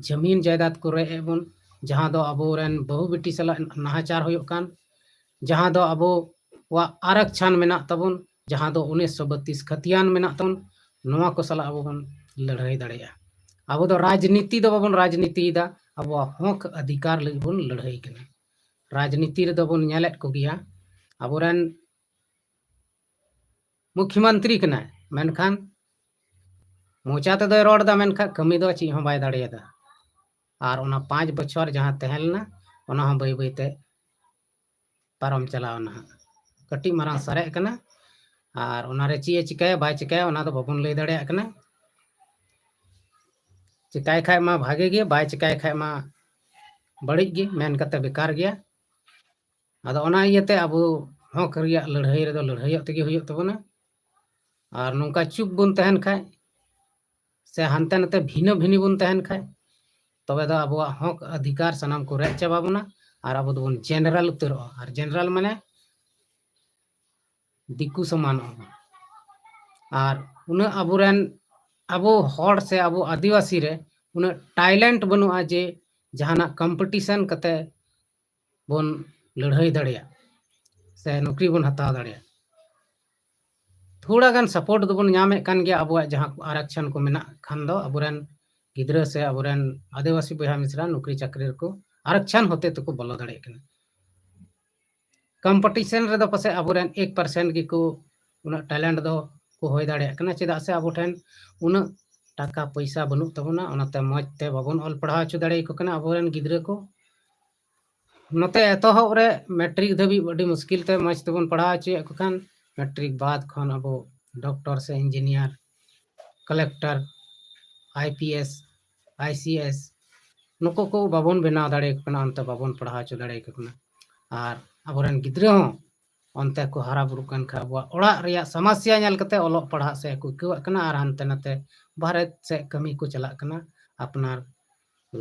ᱡᱟᱹᱢᱤᱱ ᱡᱟᱭᱫᱟᱫ ᱠᱚ ᱨᱮᱡ ᱮᱫ ᱵᱚᱱ, ᱡᱟᱦᱟᱸ ᱫᱚ ᱟᱵᱚᱨᱮᱱ ᱵᱟᱹᱦᱩ ᱵᱤᱴᱤ ᱥᱟᱞᱟᱜ ᱱᱟᱦᱟᱪᱟᱨ ᱦᱩᱭᱩᱜ ᱠᱟᱱ, ᱡᱟᱦᱟᱸ ᱫᱚ ᱟᱵᱚᱣᱟᱜ ᱟᱨᱟᱠᱪᱷᱟᱱ ᱢᱮᱱᱟᱜ ᱛᱟᱵᱚᱱ, ᱡᱟᱦᱟᱸ ᱫᱚ ᱩᱱᱤᱥᱥᱚ ᱵᱟᱛᱤᱥ ᱠᱷᱟᱹᱛᱤᱭᱟᱱ ᱢᱮᱱᱟᱜ ᱛᱟᱵᱚᱱ, ᱱᱚᱣᱟ ᱠᱚ ᱥᱟᱞᱟᱜ ᱟᱵᱚ ᱵᱚᱱ ᱞᱟᱹᱲᱦᱟᱹᱭ ᱫᱟᱲᱮᱭᱟᱜᱼᱟ᱾ ᱟᱵᱚ ᱫᱚ ᱨᱟᱡᱽᱱᱤᱛᱤ ᱫᱚ ᱵᱟᱵᱚᱱ ᱨᱟᱡᱽᱱᱤᱛᱤᱭᱮᱫᱟ, ᱟᱵᱚᱣᱟᱜ ᱦᱚᱠ ᱚᱫᱷᱤᱠᱟᱨ ᱞᱟᱹᱜᱤᱫ ᱵᱚᱱ ᱞᱟᱹᱲᱦᱟᱹᱭ ᱠᱟᱱᱟ᱾ ᱨᱟᱡᱽᱱᱤᱛᱤ ᱨᱮᱫᱚ ᱵᱚᱱ ᱧᱮᱞᱮᱫ ᱠᱚᱜᱮᱭᱟ, ᱟᱵᱚᱨᱮᱱ ᱢᱩᱠᱷᱭᱚᱢᱚᱱᱛᱨᱤ ᱠᱟᱱᱟᱭ, ᱢᱮᱱᱠᱷᱟᱱ ᱢᱚᱪᱟ ᱛᱮᱫᱚᱭ ᱨᱚᱲ ᱮᱫᱟ, ᱢᱮᱱᱠᱷᱟᱱ ᱠᱟᱹᱢᱤ ᱫᱚ ᱪᱮᱫ ᱦᱚᱸ ᱵᱟᱭ ᱫᱟᱲᱮᱭᱟᱫᱟ᱾ ᱟᱨ ᱚᱱᱟ ᱯᱟᱸᱪ ᱵᱚᱪᱷᱚᱨ ᱡᱟᱦᱟᱸ ᱛᱟᱦᱮᱸ ᱞᱮᱱᱟ, ᱚᱱᱟ ᱦᱚᱸ ᱵᱟᱹᱭ ᱵᱟᱹᱭ ᱛᱮ ᱯᱟᱨᱚᱢ ᱪᱟᱞᱟᱣ ᱱᱟ ᱦᱟᱸᱜ᱾ ᱠᱟᱹᱴᱤᱡ ᱢᱟᱨᱟᱝ ᱥᱟᱨᱮᱡ ᱠᱟᱱᱟ, ᱟᱨ ᱚᱱᱟᱨᱮ ᱪᱮᱫ ᱮ ᱪᱤᱠᱟᱹᱭᱟ ᱵᱟᱭ ᱪᱤᱠᱟᱹᱭᱟ, ᱚᱱᱟ ᱫᱚ ᱵᱟᱵᱚᱱ ᱞᱟᱹᱭ ᱫᱟᱲᱮᱭᱟᱜ ᱠᱟᱱᱟ᱾ ᱪᱤᱠᱟᱹᱭ ᱠᱷᱟᱡ ᱢᱟ ᱵᱷᱟᱜᱮ ᱜᱮ, ᱵᱟᱭ ᱪᱤᱠᱟᱹᱭ ᱠᱷᱟᱡ ᱢᱟ ᱵᱟᱹᱲᱤᱡ ᱜᱮ, ᱢᱮᱱ ᱠᱟᱛᱮ ᱵᱮᱠᱟᱨ ᱜᱮᱭᱟ᱾ ᱟᱫᱚ ᱚᱱᱟ ᱤᱭᱟᱹᱛᱮ ᱟᱵᱚ ᱦᱚᱠ ᱨᱮᱭᱟᱜ ᱞᱟᱹᱲᱦᱟᱹᱭ ᱨᱮᱫᱚ ᱞᱟᱹᱲᱦᱟᱹᱭᱚᱜ ᱛᱮᱜᱮ ᱦᱩᱭᱩᱜ ᱛᱟᱵᱚᱱᱟ᱾ ᱟᱨ ᱱᱚᱝᱠᱟ ᱪᱩᱯ ᱵᱚᱱ ᱛᱟᱦᱮᱱ ᱠᱷᱟᱡ, ᱥᱮ ᱦᱟᱱᱛᱮ ᱱᱟᱛᱮ ᱵᱷᱤᱱᱟᱹ ᱵᱷᱤᱱᱤ ᱵᱚᱱ ᱛᱟᱦᱮᱱ ᱠᱷᱟᱡ, ᱛᱚᱵᱮ ᱫᱚ ᱟᱵᱚᱣᱟᱜ ᱦᱚᱠ ᱚᱫᱷᱤᱠᱟᱨ ᱥᱟᱱᱟᱢ ᱠᱚ ᱨᱮᱡ ᱪᱟᱵᱟ ᱵᱚᱱᱟ ᱟᱨ ᱟᱵᱚ ᱫᱚᱵᱚᱱ ᱡᱮᱱᱟᱨᱮᱞ ᱩᱛᱟᱹᱨᱚᱜᱼᱟ᱾ ᱟᱨ ᱡᱮᱱᱟᱨᱮᱞ ᱢᱟᱱᱮ ᱫᱤᱠᱩ ᱥᱚᱢᱟᱱᱚᱜᱼᱟ ᱵᱚᱱ᱾ ᱟᱨ ᱩᱱᱟᱹᱜ ᱟᱵᱚᱨᱮᱱ, ᱟᱵᱚ ᱦᱚᱲ ᱥᱮ ᱟᱵᱚ ᱟᱹᱫᱤᱵᱟᱹᱥᱤ ᱨᱮ ᱩᱱᱟᱹᱜ ᱴᱮᱞᱮᱱᱴ ᱵᱟᱹᱱᱩᱜᱼᱟ ᱡᱮ ᱡᱟᱦᱟᱱᱟᱜ ᱠᱚᱢᱯᱤᱴᱤᱥᱚᱱ ᱠᱟᱛᱮ ᱵᱚᱱ ᱞᱟᱹᱲᱦᱟᱹᱭ ᱫᱟᱲᱮᱭᱟᱜ ᱥᱮ ᱱᱚᱠᱨᱤ ᱵᱚᱱ ᱦᱟᱛᱟᱣ ᱫᱟᱲᱮᱭᱟᱜ᱾ ᱛᱷᱚᱲᱟ ᱜᱟᱱ ᱥᱟᱯᱳᱨᱴ ᱫᱚᱵᱚᱱ ᱧᱟᱢᱮᱫ ᱠᱟᱱ ᱜᱮᱭᱟ, ᱟᱵᱚᱣᱟᱜ ᱡᱟᱦᱟᱸ ᱟᱨᱟᱠᱪᱷᱟᱱ ᱠᱚ ᱢᱮᱱᱟᱜ ᱠᱷᱟᱱ ᱫᱚ ᱟᱵᱚᱨᱮᱱ ᱜᱤᱫᱽᱨᱟᱹ ᱥᱮ ᱟᱵᱚᱨᱮᱱ ᱟᱹᱫᱤᱵᱟᱹᱥᱤ ᱵᱚᱭᱦᱟ ᱢᱤᱥᱨᱟ ᱱᱚᱠᱨᱤ ᱪᱟᱹᱠᱨᱤ ᱨᱮᱠᱚ ᱟᱨᱟᱠᱪᱷᱟᱱ ᱦᱚᱛᱮ ᱛᱮᱠᱚ ᱵᱚᱞᱚ ᱫᱟᱲᱮᱭᱟᱜ ᱠᱟᱱᱟ᱾ ᱠᱚᱢᱯᱤᱴᱤᱥᱚᱱ ᱨᱮᱫᱚ ᱯᱟᱥᱮᱡ ᱟᱵᱚᱨᱮᱱ ᱮᱠ ᱯᱟᱨᱥᱮᱱᱴ ᱜᱮᱠᱚ ᱩᱱᱟᱹᱜ ᱴᱮᱞᱮᱱᱴ ᱫᱚ ᱠᱚ ᱦᱩᱭ ᱫᱟᱲᱮᱭᱟᱜ ᱠᱟᱱᱟ, ᱪᱮᱫᱟᱜ ᱥᱮ ᱟᱵᱚ ᱴᱷᱮᱱ ᱩᱱᱟᱹᱜ ᱴᱟᱠᱟ ᱯᱚᱭᱥᱟ ᱵᱟᱹᱱᱩᱜ ᱛᱟᱵᱚᱱᱟ, ᱚᱱᱟᱛᱮ ᱢᱚᱡᱽ ᱛᱮ ᱵᱟᱵᱚᱱ ᱚᱞ ᱯᱟᱲᱦᱟᱣ ᱦᱚᱪᱚ ᱫᱟᱲᱮᱭᱟᱠᱚ ᱠᱟᱱᱟ ᱟᱵᱚᱨᱮᱱ ᱜᱤᱫᱽᱨᱟᱹ ᱠᱚ᱾ ᱱᱚᱛᱮ ᱮᱛᱚᱦᱚᱵ ᱨᱮ ᱢᱮᱴᱨᱤᱠ ᱫᱷᱟᱹᱵᱤᱡ ᱟᱹᱰᱤ ᱢᱩᱥᱠᱤᱞ ᱛᱮ ᱢᱚᱡᱽ ᱛᱮᱵᱚᱱ ᱯᱟᱲᱦᱟᱣ ᱦᱚᱪᱚᱭᱮᱫ ᱠᱚ ᱠᱷᱟᱱ, ᱢᱮᱴᱨᱤᱠ ᱵᱟᱫ ᱠᱷᱚᱱ ᱟᱵᱚ ᱰᱚᱠᱴᱚᱨ ᱥᱮ engineer, collector, I P S, I C S, ᱱᱩᱠᱩ ᱠᱚ ᱵᱟᱵᱚᱱ ᱵᱮᱱᱟᱣ ᱫᱟᱲᱮᱭᱟᱠᱚ ᱠᱟᱱᱟ, ᱚᱱᱛᱮ ᱵᱟᱵᱚᱱ ᱯᱟᱲᱦᱟᱣ ᱦᱚᱪᱚ ᱫᱟᱲᱮᱭᱟᱠᱚ ᱠᱟᱱᱟ᱾ ᱟᱨ ᱟᱵᱚᱨᱮᱱ ᱜᱤᱫᱽᱨᱟᱹ ᱦᱚᱸ ᱚᱱᱛᱮ ᱠᱚ ᱦᱟᱨᱟ ᱵᱩᱨᱩᱜ ᱠᱟᱱ ᱠᱷᱟᱱ ᱟᱵᱚᱣᱟᱜ ᱚᱲᱟᱜ ᱨᱮᱭᱟᱜ ᱥᱚᱢᱚᱥᱥᱟ ᱧᱮᱞ ᱠᱟᱛᱮ ᱚᱞᱚᱜ ᱯᱟᱲᱦᱟᱜ ᱥᱮ ᱠᱚ ᱟᱹᱭᱠᱟᱹᱣᱟᱜ ᱠᱟᱱᱟ ᱟᱨ ᱦᱟᱱᱛᱮ ᱱᱟᱛᱮ ᱵᱟᱦᱨᱮ ᱥᱮᱫ ᱠᱟᱹᱢᱤ ᱠᱚ ᱪᱟᱞᱟᱜ ᱠᱟᱱᱟ, ᱟᱯᱱᱟᱨ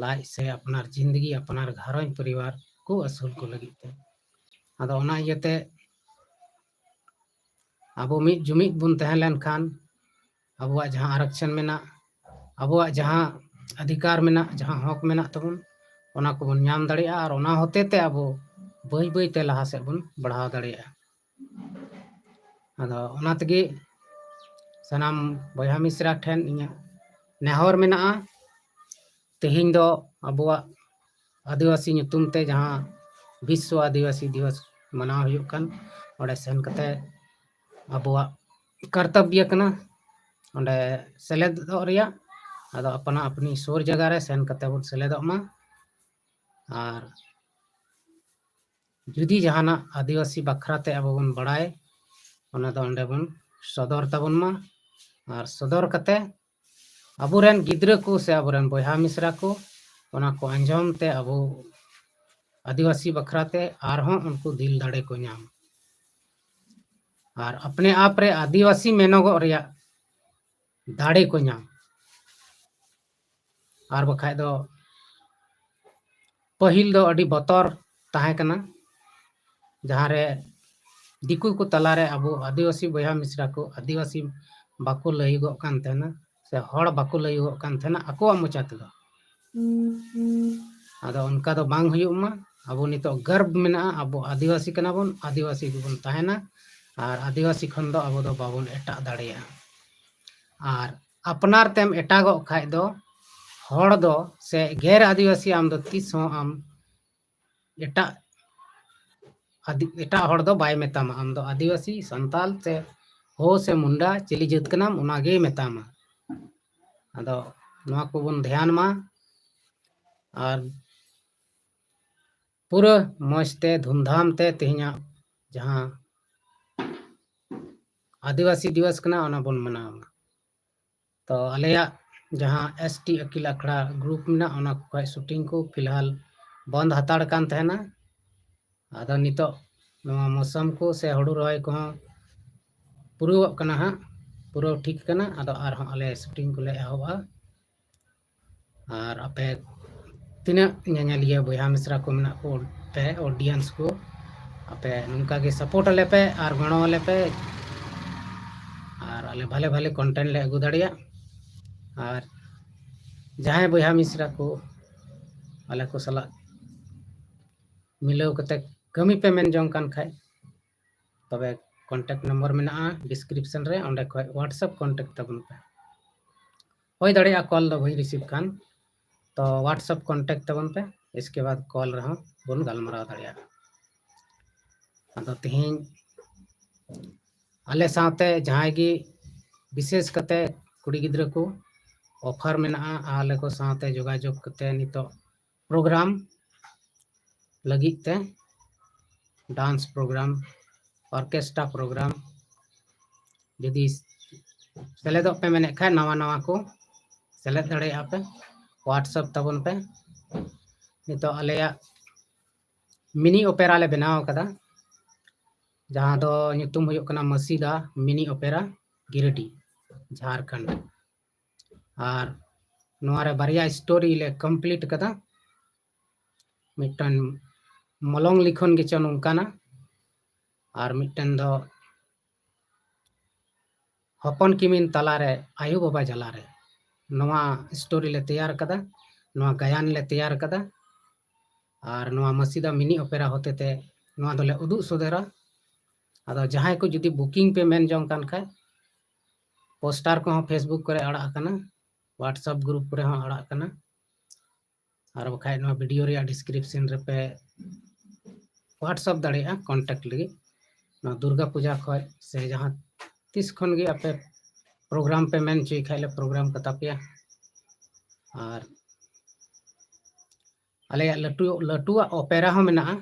ᱞᱟᱡ ᱥᱮ ᱟᱯᱱᱟᱨ ᱡᱤᱱᱫᱜᱤ, ᱟᱯᱱᱟᱨ ᱜᱷᱟᱨᱚᱸᱡᱽ ᱯᱚᱨᱤᱵᱟᱨ ᱠᱚ ᱟᱹᱥᱩᱞ ᱠᱚ ᱞᱟᱹᱜᱤᱫ ᱛᱮ᱾ ᱟᱫᱚ ᱚᱱᱟ ᱤᱭᱟᱹᱛᱮ ᱟᱵᱚ ᱢᱤᱫ ᱡᱩᱢᱤᱫ ᱵᱚᱱ ᱛᱟᱦᱮᱸ ᱞᱮᱱᱠᱷᱟᱱ ᱟᱵᱚᱣᱟᱜ ᱡᱟᱦᱟᱸ ᱟᱨᱟᱠᱪᱷᱟᱱ ᱢᱮᱱᱟᱜ, ᱟᱵᱚᱣᱟᱜ ᱡᱟᱦᱟᱸ ᱚᱫᱷᱤᱠᱟᱨ ᱢᱮᱱᱟᱜ, ᱡᱟᱦᱟᱸ ᱦᱚᱠ ᱢᱮᱱᱟᱜ ᱛᱟᱵᱚᱱ, ᱚᱱᱟ ᱠᱚᱵᱚᱱ ᱧᱟᱢ ᱫᱟᱲᱮᱭᱟᱜᱼᱟ ᱟᱨ ᱚᱱᱟ ᱦᱚᱛᱮ ᱛᱮ ᱟᱵᱚ ᱵᱟᱹᱭ ᱵᱟᱹᱭ ᱛᱮ ᱞᱟᱦᱟ ᱥᱮᱫ ᱵᱚᱱ ᱵᱟᱲᱦᱟᱣ ᱫᱟᱲᱮᱭᱟᱜᱼᱟ᱾ ᱟᱫᱚ ᱚᱱᱟ ᱛᱮᱜᱮ ᱥᱟᱱᱟᱢ ᱵᱚᱭᱦᱟ ᱢᱤᱥᱨᱟ ᱴᱷᱮᱱ ᱤᱧᱟᱹᱜ ᱱᱮᱦᱚᱨ ᱢᱮᱱᱟᱜᱼᱟ, ᱛᱮᱦᱮᱧ ᱫᱚ ᱟᱵᱚᱣᱟᱜ ᱟᱹᱫᱤᱵᱟᱹᱥᱤ ᱧᱩᱛᱩᱢ ᱛᱮ ᱡᱟᱦᱟᱸ ᱵᱤᱥᱥᱚ ᱟᱹᱫᱤᱵᱟᱹᱥᱤ ᱫᱤᱵᱚᱥ ᱢᱟᱱᱟᱣ ᱦᱩᱭᱩᱜ ᱠᱟᱱ, ᱚᱸᱰᱮ ᱥᱮᱱ ᱠᱟᱛᱮ ᱟᱵᱚᱣᱟᱜ ᱠᱟᱨᱛᱚᱵᱽᱵᱚ ᱠᱟᱱᱟ, ᱚᱸᱰᱮ ᱥᱮᱞᱮᱫᱚᱜ ᱨᱮᱭᱟᱜ᱾ ᱟᱫᱚ ᱟᱯᱱᱟ ᱟᱯᱱᱤ ᱥᱩᱨ ᱡᱟᱭᱜᱟ ᱨᱮ ᱥᱮᱱ ᱠᱟᱛᱮ ᱵᱚᱱ ᱥᱮᱞᱮᱫᱚᱜ ᱢᱟ᱾ ᱟᱨ ᱡᱩᱫᱤ ᱡᱟᱦᱟᱱᱟᱜ ᱟᱹᱫᱤᱵᱟᱹᱥᱤ ᱵᱟᱠᱷᱨᱟ ᱛᱮ ᱟᱵᱚ ᱵᱚᱱ ᱵᱟᱲᱟᱭ, ᱚᱱᱟ ᱫᱚ ᱚᱸᱰᱮ ᱵᱚᱱ ᱥᱚᱫᱚᱨ ᱛᱟᱵᱚᱱ ᱢᱟ᱾ ᱟᱨ ᱥᱚᱫᱚᱨ ᱠᱟᱛᱮ ᱟᱵᱚᱨᱮᱱ ᱜᱤᱫᱽᱨᱟᱹ ᱠᱚ ᱥᱮ ᱟᱵᱚᱨᱮᱱ ᱵᱚᱭᱦᱟ ᱢᱤᱥᱨᱟ ᱠᱚ ᱚᱱᱟ ᱠᱚ ᱟᱸᱡᱚᱢ ᱛᱮ ᱟᱵᱚ ᱟᱹᱫᱤᱵᱟᱹᱥᱤ ᱵᱟᱠᱷᱨᱟ ᱛᱮ ᱟᱨᱦᱚᱸ ᱩᱱᱠᱩ ᱫᱤᱞ ᱫᱟᱲᱮ ᱠᱚ ᱧᱟᱢ᱾ ᱟᱨ ᱟᱯᱱᱮ ᱟᱯ ᱨᱮ ᱟᱹᱫᱤᱵᱟᱹᱥᱤ ᱢᱮᱱᱚᱜᱚᱜ ᱨᱮᱭᱟᱜ ᱫᱟᱲᱮ ᱠᱚ ᱧᱟᱢ᱾ ᱟᱨ ᱵᱟᱠᱷᱟᱡ ᱫᱚ ᱯᱟᱹᱦᱤᱞ ᱫᱚ ᱟᱹᱰᱤ ᱵᱚᱛᱚᱨ ᱛᱟᱦᱮᱸ ᱠᱟᱱᱟ, ᱡᱟᱦᱟᱸ ᱨᱮ ᱫᱤᱠᱩ ᱠᱚ ᱛᱟᱞᱟᱨᱮ ᱟᱵᱚ ᱟᱹᱫᱤᱵᱟᱹᱥᱤ ᱵᱚᱭᱦᱟ ᱢᱤᱥᱨᱟ ᱠᱚ ᱟᱹᱫᱤᱵᱟᱹᱥᱤ ᱵᱟᱠᱚ ᱞᱟᱹᱭᱚᱜᱚᱜ ᱠᱟᱱ ᱛᱟᱦᱮᱱᱟ ᱥᱮ ᱦᱚᱲ ᱵᱟᱠᱚ ᱞᱟᱹᱭᱚᱜᱚᱜ ᱠᱟᱱ ᱛᱟᱦᱮᱱᱟ ᱟᱠᱚᱣᱟᱜ ᱢᱚᱪᱟ ᱛᱮᱫᱚ᱾ ᱟᱫᱚ ᱚᱱᱠᱟ ᱫᱚ ᱵᱟᱝ ᱦᱩᱭᱩᱜ ᱢᱟ᱾ ᱟᱵᱚ ᱱᱤᱛᱚᱜ ᱜᱚᱨᱵ ᱢᱮᱱᱟᱜᱼᱟ, ᱟᱵᱚ ᱟᱹᱫᱤᱵᱟᱹᱥᱤ ᱠᱟᱱᱟ ᱵᱚᱱ, ᱟᱹᱫᱤᱵᱟᱹᱥᱤ ᱜᱮᱵᱚᱱ ᱛᱟᱦᱮᱱᱟ, ᱟᱨ ᱟᱹᱫᱤᱵᱟᱹᱥᱤ ᱠᱷᱚᱱ ᱫᱚ ᱟᱵᱚ ᱫᱚ ᱵᱟᱵᱚᱱ ᱮᱴᱟᱜ ᱫᱟᱲᱮᱭᱟᱜᱼᱟ᱾ ᱟᱨ ᱟᱯᱱᱟᱨ ᱛᱮᱢ ᱮᱴᱟᱜᱚᱜ ᱠᱷᱟᱡ ᱫᱚ ᱦᱚᱲ ᱫᱚ ᱥᱮ ᱜᱮᱨ ᱟᱹᱫᱤᱵᱟᱹᱥᱤ ᱟᱢ ᱫᱚ ᱛᱤᱥ ᱦᱚᱸ ᱟᱢ ᱮᱴᱟᱜ ᱟᱹᱫᱤ-, ᱮᱴᱟᱜ ᱦᱚᱲ ᱫᱚ ᱵᱟᱭ ᱢᱮᱛᱟᱢᱟ᱾ ᱟᱢ ᱫᱚ ᱟᱹᱫᱤᱵᱟᱹᱥᱤ, ᱥᱟᱱᱛᱟᱞ ᱥᱮ ᱦᱳ ᱥᱮ ᱢᱩᱱᱰᱟ ᱪᱤᱞᱤ ᱡᱟᱹᱛ ᱠᱟᱱᱟᱢ, ᱚᱱᱟ ᱜᱮᱭ ᱢᱮᱛᱟᱢᱟ᱾ ᱟᱫᱚ ᱱᱚᱣᱟ ᱠᱚᱵᱚᱱ ᱫᱷᱮᱭᱟᱱ ᱢᱟ᱾ ᱟᱨ ᱯᱩᱨᱟᱹ ᱢᱚᱡᱽ ᱛᱮ ᱫᱷᱩᱢᱫᱷᱟᱢ ᱛᱮ ᱛᱮᱦᱮᱧᱟᱜ ᱡᱟᱦᱟᱸ ᱟᱹᱫᱤᱵᱟᱹᱥᱤ ᱫᱤᱵᱚᱥ ᱠᱟᱱᱟ, ᱚᱱᱟ ᱵᱚᱱ ᱢᱟᱱᱟᱣᱟ᱾ ᱛᱚ ᱟᱞᱮᱭᱟᱜ ᱡᱟᱦᱟᱸ ᱮᱥ ᱴᱤ ᱟᱹᱠᱤᱞ ᱟᱠᱷᱲᱟ ᱜᱨᱩᱯ ᱢᱮᱱᱟᱜ, ᱚᱱᱟ ᱠᱚ ᱠᱷᱚᱡ ᱥᱩᱴᱤᱝ ᱠᱚ ᱯᱷᱤᱞᱦᱟᱞ ᱵᱚᱱᱫ ᱦᱟᱛᱟᱲ ᱠᱟᱱ ᱛᱟᱦᱮᱱᱟ᱾ ᱟᱫᱚ ᱱᱤᱛᱚᱜ ᱱᱚᱣᱟ ᱢᱚᱥᱟᱢ ᱠᱚ ᱥᱮ ᱦᱩᱲᱩ ᱨᱚᱦᱚᱭ ᱠᱚᱦᱚᱸ ᱯᱩᱨᱟᱹᱣᱚᱜ ᱠᱟᱱᱟ ᱦᱟᱸᱜ, ᱯᱩᱨᱟᱹᱣ ᱴᱷᱤᱠ ᱠᱟᱱᱟ᱾ ᱟᱫᱚ ᱟᱨᱦᱚᱸ ᱟᱞᱮ ᱥᱩᱴᱤᱝ ᱠᱚᱞᱮ ᱮᱦᱚᱵᱟ᱾ ᱟᱨ ᱟᱯᱮ ᱛᱤᱱᱟᱹᱜ ᱧᱮᱧᱮᱞᱤᱭᱟᱹ ᱵᱚᱭᱦᱟ ᱢᱤᱥᱨᱟ ᱠᱚ ᱢᱮᱱᱟᱜ ᱠᱚ, ᱯᱮ ᱚᱰᱤᱭᱮᱱᱥ ᱠᱚ, ᱟᱯᱮ ᱱᱚᱝᱠᱟ ᱜᱮ ᱥᱟᱯᱳᱨᱴ ᱟᱞᱮ ᱯᱮ ᱟᱨ ᱜᱚᱲᱚ ᱟᱞᱮ ᱯᱮ, ᱟᱨ ᱟᱞᱮ ᱵᱷᱟᱞᱮ ᱵᱷᱟᱞᱮ ᱠᱚᱱᱴᱮᱱᱴ ᱞᱮ ᱟᱹᱜᱩ ᱫᱟᱲᱮᱭᱟᱜ᱾ ᱟᱨ ᱡᱟᱦᱟᱸᱭ ᱵᱚᱭᱦᱟ ᱢᱤᱥᱨᱟ ᱠᱚ ᱟᱞᱮ ᱠᱚ ᱥᱟᱞᱟᱜ ᱢᱤᱞᱟᱹᱣ ᱠᱟᱛᱮ ᱠᱟᱹᱢᱤ ᱯᱮ ᱢᱮᱱ ᱡᱚᱝ ᱠᱟᱱ ᱠᱷᱟᱡ, ᱛᱚᱵᱮ ᱠᱚᱱᱴᱮᱠᱴ ᱱᱚᱢᱵᱚᱨ ᱢᱮᱱᱟᱜᱼᱟ ᱰᱤᱥᱠᱨᱤᱯᱥᱚᱱ ᱨᱮ, ᱚᱸᱰᱮ ᱠᱷᱚᱡ WhatsApp ᱠᱚᱱᱴᱮᱠᱴ ᱛᱟᱵᱚᱱ ᱯᱮ᱾ ᱦᱩᱭ ᱫᱟᱲᱮᱭᱟᱜᱼᱟ ᱠᱚᱞ ᱫᱚ ᱵᱟᱹᱧ ᱨᱤᱥᱤᱵᱷ ᱠᱷᱟᱱ, ᱛᱚ WhatsApp ᱠᱚᱱᱴᱮᱠᱴ ᱛᱟᱵᱚᱱ ᱯᱮ, ᱤᱥᱠᱮ ᱵᱟᱫ ᱠᱚᱞ ᱨᱮᱦᱚᱸ ᱵᱚᱱ ᱜᱟᱞᱢᱟᱨᱟᱣ ᱫᱟᱲᱮᱭᱟᱜᱼᱟ᱾ ᱟᱫᱚ ᱛᱮᱦᱮᱧ ᱟᱞᱮ ᱥᱟᱶᱛᱮ ᱡᱟᱦᱟᱸᱭ ᱜᱮ, ᱵᱤᱥᱮᱥ ᱠᱟᱛᱮ ᱠᱩᱲᱤ ᱜᱤᱫᱽᱨᱟᱹ ᱠᱚ, ᱚᱯᱷᱟᱨ ᱢᱮᱱᱟᱜᱼᱟ ᱟᱞᱮ ᱠᱚ ᱥᱟᱶᱛᱮ ᱡᱳᱜᱟᱡᱳᱜᱽ ᱠᱟᱛᱮ ᱱᱤᱛᱚᱜ ᱯᱨᱳᱜᱨᱟᱢ ᱞᱟᱹᱜᱤᱫ ᱛᱮ, ᱰᱟᱱᱥ ᱯᱨᱳᱜᱨᱟᱢ, ᱚᱨᱠᱮᱥᱴᱨᱟ ᱯᱨᱳᱜᱨᱟᱢ, ᱡᱩᱫᱤ ᱥᱮᱞᱮᱫᱚᱜ ᱯᱮ ᱢᱮᱱᱮᱫ ᱠᱷᱟᱡ, ᱱᱟᱣᱟ ᱱᱟᱣᱟ ᱠᱚ ᱥᱮᱞᱮᱫ ᱫᱟᱲᱮᱭᱟᱜᱼᱟ ᱯᱮ, WhatsApp ᱛᱟᱵᱚᱱ ᱯᱮ᱾ ᱱᱤᱛᱚᱜ ᱟᱞᱮᱭᱟᱜ ᱢᱤᱱᱤ ᱚᱯᱮᱨᱟ ᱞᱮ ᱵᱮᱱᱟᱣ ᱟᱠᱟᱫᱟ, ᱡᱟᱦᱟᱸ ᱫᱚ ᱧᱩᱛᱩᱢ ᱦᱩᱭᱩᱜ ᱠᱟᱱᱟ ᱢᱟᱹᱥᱤᱫᱟ ᱢᱤᱱᱤ ᱚᱯᱮᱨᱟ, ᱜᱤᱨᱤᱰᱤ, ᱡᱷᱟᱲᱠᱷᱚᱸᱰ᱾ ᱟᱨ ᱱᱚᱣᱟ ᱨᱮ ᱵᱟᱨᱭᱟ ᱥᱴᱳᱨᱤ ᱞᱮ ᱠᱚᱢᱯᱞᱤᱴ ᱠᱟᱫᱟ᱾ ᱢᱤᱫᱴᱟᱝ ᱢᱚᱞᱚᱝ ᱞᱤᱠᱷᱚᱱ ᱜᱮᱪᱚ ᱱᱚᱝᱠᱟᱱᱟ, ᱟᱨ ᱢᱤᱫᱴᱟᱝ ᱫᱚ ᱦᱚᱯᱚᱱ ᱠᱤᱢᱤᱱ ᱛᱟᱞᱟᱨᱮ ᱟᱭᱳ ᱵᱟᱵᱟ ᱡᱟᱞᱟᱨᱮ᱾ ᱱᱚᱣᱟ ᱥᱴᱳᱨᱤ ᱞᱮ ᱛᱮᱭᱟᱨ ᱠᱟᱫᱟ, ᱱᱚᱣᱟ ᱜᱟᱭᱟᱱ ᱞᱮ ᱛᱮᱭᱟᱨ ᱠᱟᱫᱟ᱾ ᱟᱨ ᱱᱚᱣᱟ ᱢᱟᱹᱥᱤᱫᱟ ᱢᱤᱱᱤ ᱚᱯᱮᱨᱟ ᱦᱚᱛᱮᱛᱮ ᱱᱚᱣᱟ ᱫᱚᱞᱮ ᱩᱫᱩᱜ ᱥᱚᱫᱚᱨᱟ᱾ ᱟᱫᱚ ᱡᱟᱦᱟᱸᱭ ᱠᱚ ᱡᱩᱫᱤ ᱵᱩᱠᱤᱝ ᱯᱮ ᱢᱮᱱ ᱡᱚᱝ ᱠᱟᱱ ᱠᱷᱟᱡ, ᱯᱳᱥᱴᱟᱨ ᱠᱚᱦᱚᱸ ᱯᱷᱮᱥᱵᱩᱠ ᱠᱚᱨᱮ ᱟᱲᱟᱜ ᱟᱠᱟᱱᱟ, ᱣᱟᱴᱥᱮᱯ ᱜᱨᱩᱯ ᱠᱚᱨᱮ ᱦᱚᱸ ᱟᱲᱟᱜ ᱟᱠᱟᱱᱟ, ᱟᱨ ᱵᱟᱠᱷᱟᱡ ᱱᱚᱣᱟ ᱵᱷᱤᱰᱤᱭᱳ ᱨᱮᱭᱟᱜ ᱰᱤᱥᱠᱨᱤᱯᱥᱚᱱ ᱨᱮᱯᱮ ᱣᱟᱴᱥᱮᱯ ᱫᱟᱲᱮᱭᱟᱜᱼᱟ ᱠᱚᱱᱴᱟᱠᱴ ᱞᱟᱹᱜᱤᱫ᱾ ᱱᱚᱣᱟ ᱫᱩᱨᱜᱟ ᱯᱩᱡᱟ ᱠᱷᱚᱡ ᱥᱮ ᱡᱟᱦᱟᱸ ᱛᱤᱥ ᱠᱷᱚᱱ ᱜᱮ ᱟᱯᱮ ᱯᱨᱳᱜᱨᱟᱢ ᱯᱮ ᱢᱮᱱ ᱦᱚᱪᱚᱭ ᱠᱷᱟᱡ ᱞᱮ ᱯᱨᱳᱜᱨᱟᱢ ᱠᱟᱛᱟ ᱯᱮᱭᱟ᱾ ᱟᱨ ᱟᱞᱮᱭᱟᱜ ᱞᱟᱹᱴᱩ, ᱞᱟᱹᱴᱩᱣᱟᱜ ᱚᱯᱮᱨᱟ ᱦᱚᱸ ᱢᱮᱱᱟᱜᱼᱟ,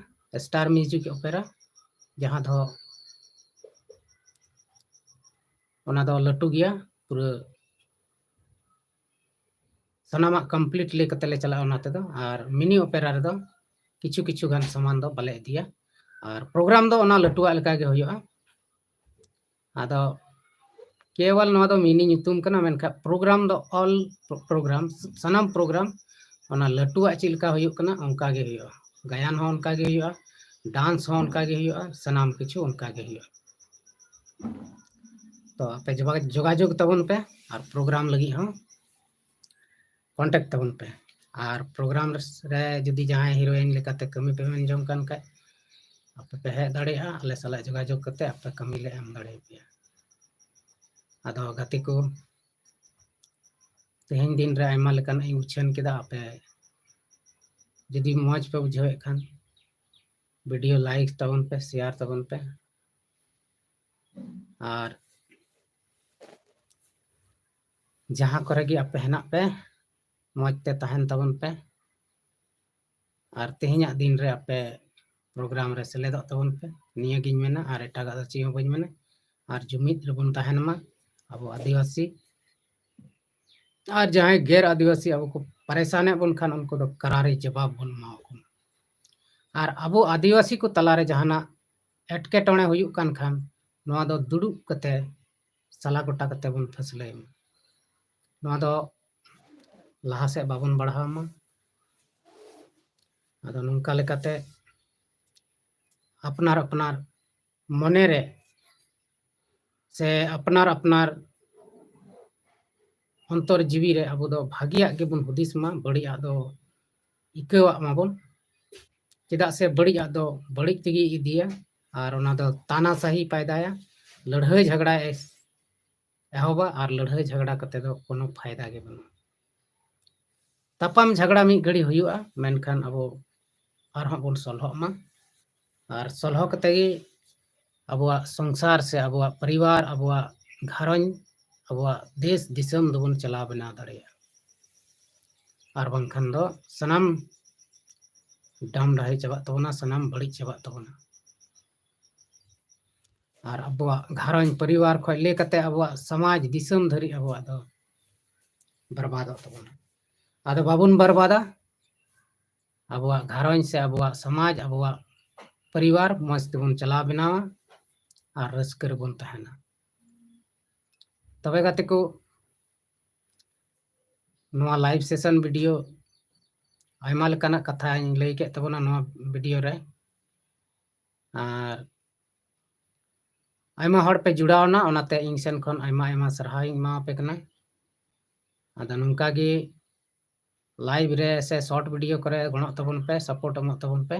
ᱥᱴᱟᱨ ᱢᱤᱣᱡᱤᱠ ᱚᱯᱮᱨᱟ, ᱡᱟᱦᱟᱸ ᱫᱚ ᱚᱱᱟ ᱫᱚ ᱞᱟᱹᱴᱩ ᱜᱮᱭᱟ, ᱯᱩᱨᱟᱹ ᱥᱟᱱᱟᱢᱟᱜ ᱠᱚᱢᱯᱞᱤᱴ ᱞᱟᱹᱭ ᱠᱟᱛᱮ ᱞᱮ ᱪᱟᱞᱟᱜᱼᱟ ᱚᱱᱟ ᱛᱮᱫᱚ᱾ ᱟᱨ ᱢᱤᱱᱤ ᱚᱯᱮᱨᱟ ᱨᱮᱫᱚ ᱠᱤᱪᱷᱩ ᱠᱤᱪᱷᱩ ᱜᱟᱱ ᱥᱟᱢᱟᱱ ᱫᱚ ᱵᱟᱞᱮ ᱤᱫᱤᱭᱟ᱾ ᱟᱨ ᱯᱨᱳᱜᱨᱟᱢ ᱫᱚ ᱚᱱᱟ ᱞᱟᱹᱴᱩᱣᱟᱜ ᱞᱮᱠᱟ ᱜᱮ ᱦᱩᱭᱩᱜᱼᱟ᱾ ᱟᱫᱚ ᱠᱮᱣᱚᱞ ᱱᱚᱣᱟ ᱫᱚ ᱢᱤᱱᱤ ᱧᱩᱛᱩᱢ ᱠᱟᱱᱟ, ᱢᱮᱱᱠᱷᱟᱱ ᱯᱨᱳᱜᱨᱟᱢ ᱫᱚ ᱚᱞ ᱯᱨᱳᱜᱨᱟᱢ, ᱥᱟᱱᱟᱢ ᱯᱨᱳᱜᱨᱟᱢ ᱚᱱᱟ ᱞᱟᱹᱴᱩᱣᱟᱜ ᱪᱮᱫ ᱞᱮᱠᱟ ᱦᱩᱭᱩᱜ ᱠᱟᱱᱟ ᱚᱱᱠᱟ ᱜᱮ ᱦᱩᱭᱩᱜᱼᱟ᱾ ᱜᱟᱭᱟᱱ ᱦᱚᱸ ᱚᱱᱠᱟ ᱜᱮ ᱦᱩᱭᱩᱜᱼᱟ, ᱰᱟᱱᱥ ᱦᱚᱸ ᱚᱱᱠᱟ ᱜᱮ ᱦᱩᱭᱩᱜᱼᱟ, ᱥᱟᱱᱟᱢ ᱠᱤᱪᱷᱩ ᱚᱱᱠᱟ ᱜᱮ ᱦᱩᱭᱩᱜᱼᱟ᱾ ᱛᱚ ᱟᱯᱮ ᱡᱳᱜᱟ-, ᱡᱳᱜᱟᱡᱳᱜᱽ ᱛᱟᱵᱚᱱ ᱯᱮ ᱟᱨ ᱯᱨᱳᱜᱨᱟᱢ ᱞᱟᱹᱜᱤᱫ ᱦᱚᱸ ᱠᱚᱱᱴᱟᱠᱴ ᱛᱟᱵᱚᱱ ᱯᱮ᱾ ᱟᱨ ᱯᱨᱳᱜᱨᱟᱢ ᱨᱮ ᱡᱩᱫᱤ ᱡᱟᱦᱟᱸᱭ ᱦᱤᱨᱳᱭᱤᱱ ᱞᱮᱠᱟᱛᱮ ᱠᱟᱹᱢᱤ ᱯᱮ ᱢᱮᱱ ᱡᱚᱝ ᱠᱟᱱ ᱠᱷᱟᱡ, ᱟᱯᱮ ᱯᱮ ᱦᱮᱡ ᱫᱟᱲᱮᱭᱟᱜᱼᱟ ᱟᱞᱮ ᱥᱟᱞᱟᱜ ᱡᱳᱜᱟᱡᱳᱜᱽ ᱠᱟᱛᱮ ᱟᱯᱮ ᱠᱟᱹᱢᱤ ᱞᱮ ᱮᱢ ᱫᱟᱲᱮᱭᱟᱯᱮᱭᱟ᱾ ᱟᱫᱚ ᱜᱟᱛᱮ ᱠᱚ, ᱛᱮᱦᱮᱧ ᱫᱤᱱ ᱨᱮ ᱟᱭᱢᱟ ᱞᱮᱠᱟᱱᱟᱜ ᱤᱧ ᱩᱪᱷᱟᱹᱱ ᱠᱮᱫᱟ᱾ ᱟᱯᱮ ᱡᱩᱫᱤ ᱢᱚᱡᱽ ᱯᱮ ᱵᱩᱡᱷᱟᱹᱣᱮᱫ ᱠᱷᱟᱱ ᱵᱷᱤᱰᱤᱭᱳ ᱞᱟᱭᱤᱠ ᱛᱟᱵᱚᱱ ᱯᱮ, ᱥᱮᱭᱟᱨ ᱛᱟᱵᱚᱱ ᱯᱮ, ᱟᱨ ᱡᱟᱦᱟᱸ ᱠᱚᱨᱮ ᱜᱮ ᱟᱯᱮ ᱦᱮᱱᱟᱜ ᱯᱮ, ᱢᱚᱡᱽ ᱛᱮ ᱛᱟᱦᱮᱱ ᱛᱟᱵᱚᱱ ᱯᱮ᱾ ᱟᱨ ᱛᱮᱦᱮᱧᱟᱜ ᱫᱤᱱ ᱨᱮ ᱟᱯᱮ ᱯᱨᱳᱜᱨᱟᱢ ᱨᱮ ᱥᱮᱞᱮᱫᱚᱜ ᱛᱟᱵᱚᱱ ᱯᱮ, ᱱᱤᱭᱟᱹᱜᱤᱧ ᱢᱮᱱᱟ, ᱟᱨ ᱮᱴᱟᱜᱟᱜ ᱫᱚ ᱪᱮᱫ ᱦᱚᱸ ᱵᱟᱹᱧ ᱢᱮᱱᱟ᱾ ᱟᱨ ᱡᱩᱢᱤᱫ ᱨᱮᱵᱚᱱ ᱛᱟᱦᱮᱱ ᱢᱟ ᱟᱵᱚ ᱟᱹᱫᱤᱵᱟᱹᱥᱤ᱾ ᱟᱨ ᱡᱟᱦᱟᱸᱭ ᱜᱮᱨ ᱟᱹᱫᱤᱵᱟᱹᱥᱤ ᱟᱵᱚ ᱠᱚ ᱯᱟᱨᱮᱥᱟᱱᱮᱫ ᱵᱚᱱ ᱠᱷᱟᱱ, ᱩᱱᱠᱩ ᱫᱚ ᱠᱟᱨᱟᱨᱤ ᱡᱚᱵᱟᱵ ᱵᱚᱱ ᱮᱢᱟ ᱠᱚ ᱢᱟ᱾ ᱟᱨ ᱟᱵᱚ ᱟᱹᱫᱤᱵᱟᱹᱥᱤ ᱠᱚ ᱛᱟᱞᱟᱨᱮ ᱡᱟᱦᱟᱱᱟᱜ ᱮᱴᱠᱮᱴᱚᱬᱮ ᱦᱩᱭᱩᱜ ᱠᱟᱱ ᱠᱷᱟᱱ, ᱱᱚᱣᱟ ᱫᱚ ᱫᱩᱲᱩᱵ ᱠᱟᱛᱮ ᱥᱟᱞᱟ ᱜᱚᱴᱟ ᱠᱟᱛᱮ ᱵᱚᱱ ᱯᱷᱟᱹᱥᱞᱟᱹᱭ ᱢᱟ᱾ ᱱᱚᱣᱟ ᱫᱚ ᱞᱟᱦᱟ ᱥᱮᱫ ᱵᱟᱵᱚᱱ ᱵᱟᱲᱦᱟᱣ ᱢᱟ᱾ ᱟᱫᱚ ᱱᱚᱝᱠᱟ ᱞᱮᱠᱟᱛᱮ ᱟᱯᱱᱟᱨ ᱟᱯᱱᱟᱨ ᱢᱚᱱᱮ ᱨᱮ ᱥᱮ ᱟᱯᱱᱟᱨ ᱟᱯᱱᱟᱨ ᱚᱱᱛᱚᱨ ᱡᱤᱣᱤ ᱨᱮ ᱟᱵᱚ ᱫᱚ ᱵᱷᱟᱹᱜᱤᱭᱟᱜ ᱜᱮᱵᱚᱱ ᱦᱩᱫᱤᱥ ᱢᱟ, ᱵᱟᱹᱲᱤᱡᱟᱜ ᱫᱚ ᱤᱠᱟᱹᱣᱟᱜ ᱢᱟᱵᱚᱱ᱾ ᱪᱮᱫᱟᱜ ᱥᱮ ᱵᱟᱹᱲᱤᱡ ᱟᱜ ᱫᱚ ᱵᱟᱹᱲᱤᱡ ᱛᱮᱜᱮ ᱤᱫᱤᱭᱟ, ᱟᱨ ᱚᱱᱟ ᱫᱚ ᱛᱟᱱᱟᱥᱟᱦᱤ ᱯᱟᱭᱫᱟᱭᱟ, ᱞᱟᱹᱲᱦᱟᱹᱭ ᱡᱷᱟᱜᱽᱲᱟ ᱮ ᱮᱦᱚᱵᱟ, ᱟᱨ ᱞᱟᱹᱲᱦᱟᱹᱭ ᱡᱷᱟᱜᱽᱲᱟ ᱠᱟᱛᱮ ᱫᱚ ᱠᱳᱱᱳ ᱯᱷᱟᱭᱫᱟ ᱜᱮ ᱵᱟᱹᱱᱩᱜᱼᱟ᱾ ᱛᱟᱯᱟᱢ ᱡᱷᱟᱜᱽᱲᱟ ᱢᱤᱫ ᱜᱷᱟᱹᱲᱤ ᱦᱩᱭᱩᱜᱼᱟ, ᱢᱮᱱᱠᱷᱟᱱ ᱟᱵᱚ ᱟᱨᱦᱚᱸ ᱵᱚᱱ ᱥᱚᱞᱦᱚᱜ ᱢᱟ, ᱟᱨ ᱥᱚᱞᱦᱚ ᱠᱟᱛᱮ ᱜᱮ ᱟᱵᱚᱣᱟᱜ ᱥᱚᱝᱥᱟᱨ ᱥᱮ ᱟᱵᱚᱣᱟᱜ ᱯᱚᱨᱤᱵᱟᱨ, ᱟᱵᱚᱣᱟᱜ ᱜᱷᱟᱨᱚᱸᱡᱽ, ᱟᱵᱚᱣᱟᱜ ᱫᱮᱥ ᱫᱤᱥᱚᱢ ᱫᱚᱵᱚᱱ ᱪᱟᱞᱟᱣ ᱵᱮᱱᱟᱣ ᱫᱟᱲᱮᱭᱟᱜᱼᱟ᱾ ᱟᱨ ᱵᱟᱝᱠᱷᱟᱱ ᱫᱚ ᱥᱟᱱᱟᱢ ᱰᱟᱢ ᱰᱟᱦᱮ ᱪᱟᱵᱟᱜ ᱛᱟᱵᱚᱱᱟ, ᱥᱟᱱᱟᱢ ᱵᱟᱹᱲᱤᱡ ᱪᱟᱵᱟᱜ ᱛᱟᱵᱚᱱᱟ᱾ ᱟᱨ ᱟᱵᱚᱣᱟᱜ ᱜᱷᱟᱨᱚᱸᱡᱽ ᱯᱚᱨᱤᱵᱟᱨ ᱠᱷᱚᱱ ᱞᱟᱹᱭ ᱠᱟᱛᱮ ᱟᱵᱚᱣᱟᱜ ᱥᱚᱢᱟᱡᱽ ᱫᱤᱥᱚᱢ ᱫᱷᱟᱹᱨᱤᱡ ᱟᱵᱚᱣᱟᱜ ᱫᱚ ᱵᱚᱨᱵᱟᱫᱚᱜ ᱛᱟᱵᱚᱱᱟ᱾ ᱟᱫᱚ ᱵᱟᱵᱚᱱ ᱵᱚᱨᱵᱟᱫᱟ, ᱟᱵᱚᱣᱟᱜ ᱜᱷᱟᱨᱚᱸᱡᱽ ᱥᱮ ᱟᱵᱚᱣᱟᱜ ᱥᱚᱢᱟᱡᱽ, ᱟᱵᱚᱣᱟᱜ ᱯᱚᱨᱤᱵᱟᱨ ᱢᱚᱡᱽ ᱛᱮᱵᱚᱱ ᱪᱟᱞᱟᱣ ᱵᱮᱱᱟᱣᱟ ᱟᱨ ᱨᱟᱹᱥᱠᱟᱹ ᱨᱮᱵᱚᱱ ᱛᱟᱦᱮᱱᱟ᱾ ᱛᱚᱵᱮ ᱜᱟᱛᱮ ᱠᱚ, ᱱᱚᱣᱟ live session video ᱟᱭᱢᱟ ᱞᱮᱠᱟᱱᱟᱜ ᱠᱟᱛᱷᱟᱧ ᱞᱟᱹᱭ ᱠᱮᱫ ᱛᱟᱵᱚᱱᱟ ᱱᱚᱣᱟ video ᱨᱮ, ᱟᱨ ᱟᱭᱢᱟ ᱦᱚᱲ ᱯᱮ ᱡᱩᱲᱟᱣᱱᱟ, ᱚᱱᱟᱛᱮ ᱤᱧ ᱥᱮᱱ ᱠᱷᱚᱱ ᱟᱭᱢᱟ ᱟᱭᱢᱟ ᱥᱟᱨᱦᱟᱣ ᱤᱧ ᱮᱢᱟᱣᱟᱯᱮ ᱠᱟᱱᱟ᱾ ᱟᱫᱚ ᱱᱚᱝᱠᱟ ᱜᱮ live ᱨᱮ ᱥᱮ short video ᱠᱚᱨᱮ ᱜᱚᱲᱚᱜ ᱛᱟᱵᱚᱱ ᱯᱮ, support ᱮᱢᱚᱜ ᱛᱟᱵᱚᱱ ᱯᱮ᱾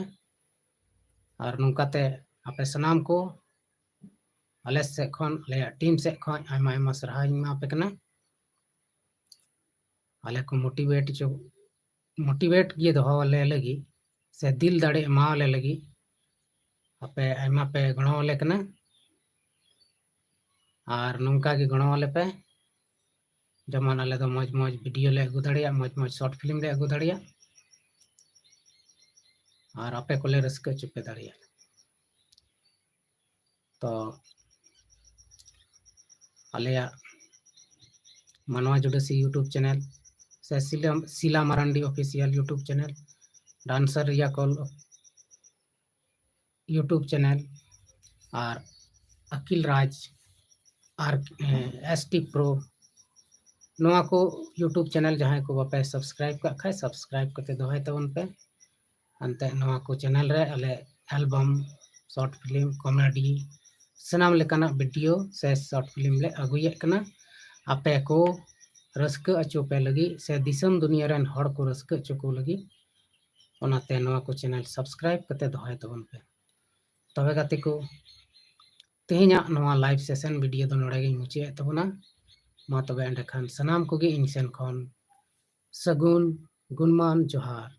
ᱟᱨ ᱱᱚᱝᱠᱟᱛᱮ ᱟᱯᱮ ᱥᱟᱱᱟᱢ ᱠᱚ ᱟᱞᱮ ᱥᱮᱫ ᱠᱷᱚᱱ, ᱟᱞᱮᱭᱟᱜ team ᱥᱮᱫ ᱠᱷᱚᱱ ᱟᱭᱢᱟ ᱟᱭᱢᱟ ᱥᱟᱨᱦᱟᱣ ᱤᱧ ᱮᱢᱟᱯᱮ ᱠᱟᱱᱟ᱾ ᱟᱞᱮ ᱠᱚ motivate ᱦᱚᱪᱚ, motivate ᱜᱮ ᱫᱚᱦᱚ ᱟᱞᱮ ᱞᱟᱹᱜᱤᱫ ᱥᱮ ᱫᱤᱞ ᱫᱟᱲᱮ ᱮᱢᱟᱣᱟᱞᱮ ᱞᱟᱹᱜᱤᱫ ᱟᱯᱮ ᱟᱭᱢᱟ ᱯᱮ ᱜᱚᱲᱚ ᱟᱞᱮ ᱠᱟᱱᱟ᱾ ᱟᱨ ᱱᱚᱝᱠᱟ ᱜᱮ ᱜᱚᱲᱚ ᱟᱞᱮ ᱯᱮ, ᱡᱮᱢᱚᱱ ᱟᱞᱮ ᱫᱚ ᱢᱚᱡᱽ ᱢᱚᱡᱽ video ᱞᱮ ᱟᱹᱜᱩ ᱫᱟᱲᱮᱭᱟᱜ, ᱢᱚᱡᱽ ᱢᱚᱡᱽ short film ᱞᱮ ᱟᱹᱜᱩ ᱫᱟᱲᱮᱭᱟᱜ, ᱟᱨ ᱟᱯᱮ ᱠᱚᱞᱮ ᱨᱟᱹᱥᱠᱟᱹ ᱦᱚᱪᱚ ᱯᱮ ᱫᱟᱲᱮᱭᱟᱜ᱾ ᱛᱚ ᱟᱞᱮᱭᱟᱜ ᱢᱟᱱᱣᱟ ᱡᱩᱰᱟᱹᱥᱤ YouTube channel ᱥᱮ ᱥᱤᱞᱟ, ᱥᱤᱞᱟ Marandi official YouTube channel, Dancer Riya ᱠᱚᱞ YouTube channel, ᱟᱨ ᱟᱹᱠᱤᱞ ᱨᱟᱡᱽ, ᱟᱨ, ᱮ, S T Pro, ᱱᱚᱣᱟ ᱠᱚ YouTube channel ᱡᱟᱦᱟᱸᱭ ᱠᱚ ᱵᱟᱯᱮ subscribe ᱠᱟᱜ ᱠᱷᱟᱡ, subscribe ᱠᱟᱛᱮ ᱫᱚᱦᱚᱭ ᱛᱟᱵᱚᱱ ᱯᱮ᱾ ᱮᱱᱛᱮ ᱱᱚᱣᱟ ᱠᱚ channel ᱨᱮ ᱟᱞᱮ album, short film, comedy, ᱥᱟᱱᱟᱢ ᱞᱮᱠᱟᱱᱟᱜ video ᱥᱮ short film ᱞᱮ ᱟᱹᱜᱩᱭᱮᱫ ᱠᱟᱱᱟ, ᱟᱯᱮ ᱠᱚ ᱨᱟᱹᱥᱠᱟᱹ ᱦᱚᱪᱚ ᱯᱮ ᱞᱟᱹᱜᱤᱫ ᱥᱮ ᱫᱤᱥᱚᱢ ᱫᱩᱱᱤᱭᱟᱹ ᱨᱮᱱ ᱦᱚᱲ ᱠᱚ ᱨᱟᱹᱥᱠᱟᱹ ᱦᱚᱪᱚ ᱠᱚ ᱞᱟᱹᱜᱤᱫ᱾ ᱚᱱᱟᱛᱮ ᱱᱚᱣᱟ ᱠᱚ channel subscribe ᱠᱟᱛᱮ ᱫᱚᱦᱚᱭ ᱛᱟᱵᱚᱱ ᱯᱮ᱾ ᱛᱚᱵᱮ ᱜᱟᱛᱮ ᱠᱚ, ᱛᱮᱦᱮᱧᱟᱜ ᱱᱚᱣᱟ live session video ᱫᱚ ᱱᱚᱰᱮ ᱜᱤᱧ ᱢᱩᱪᱟᱹᱫ ᱮᱫ ᱛᱟᱵᱚᱱᱟ᱾ ᱢᱟ ᱛᱚᱵᱮ ᱮᱸᱰᱮᱠᱷᱟᱱ ᱥᱟᱱᱟᱢ ᱠᱚᱜᱮ ᱤᱧ ᱥᱮᱱ ᱠᱷᱚᱱ ᱥᱟᱹᱜᱩᱱ ᱜᱩᱱᱢᱟᱱ ᱡᱚᱦᱟᱨ᱾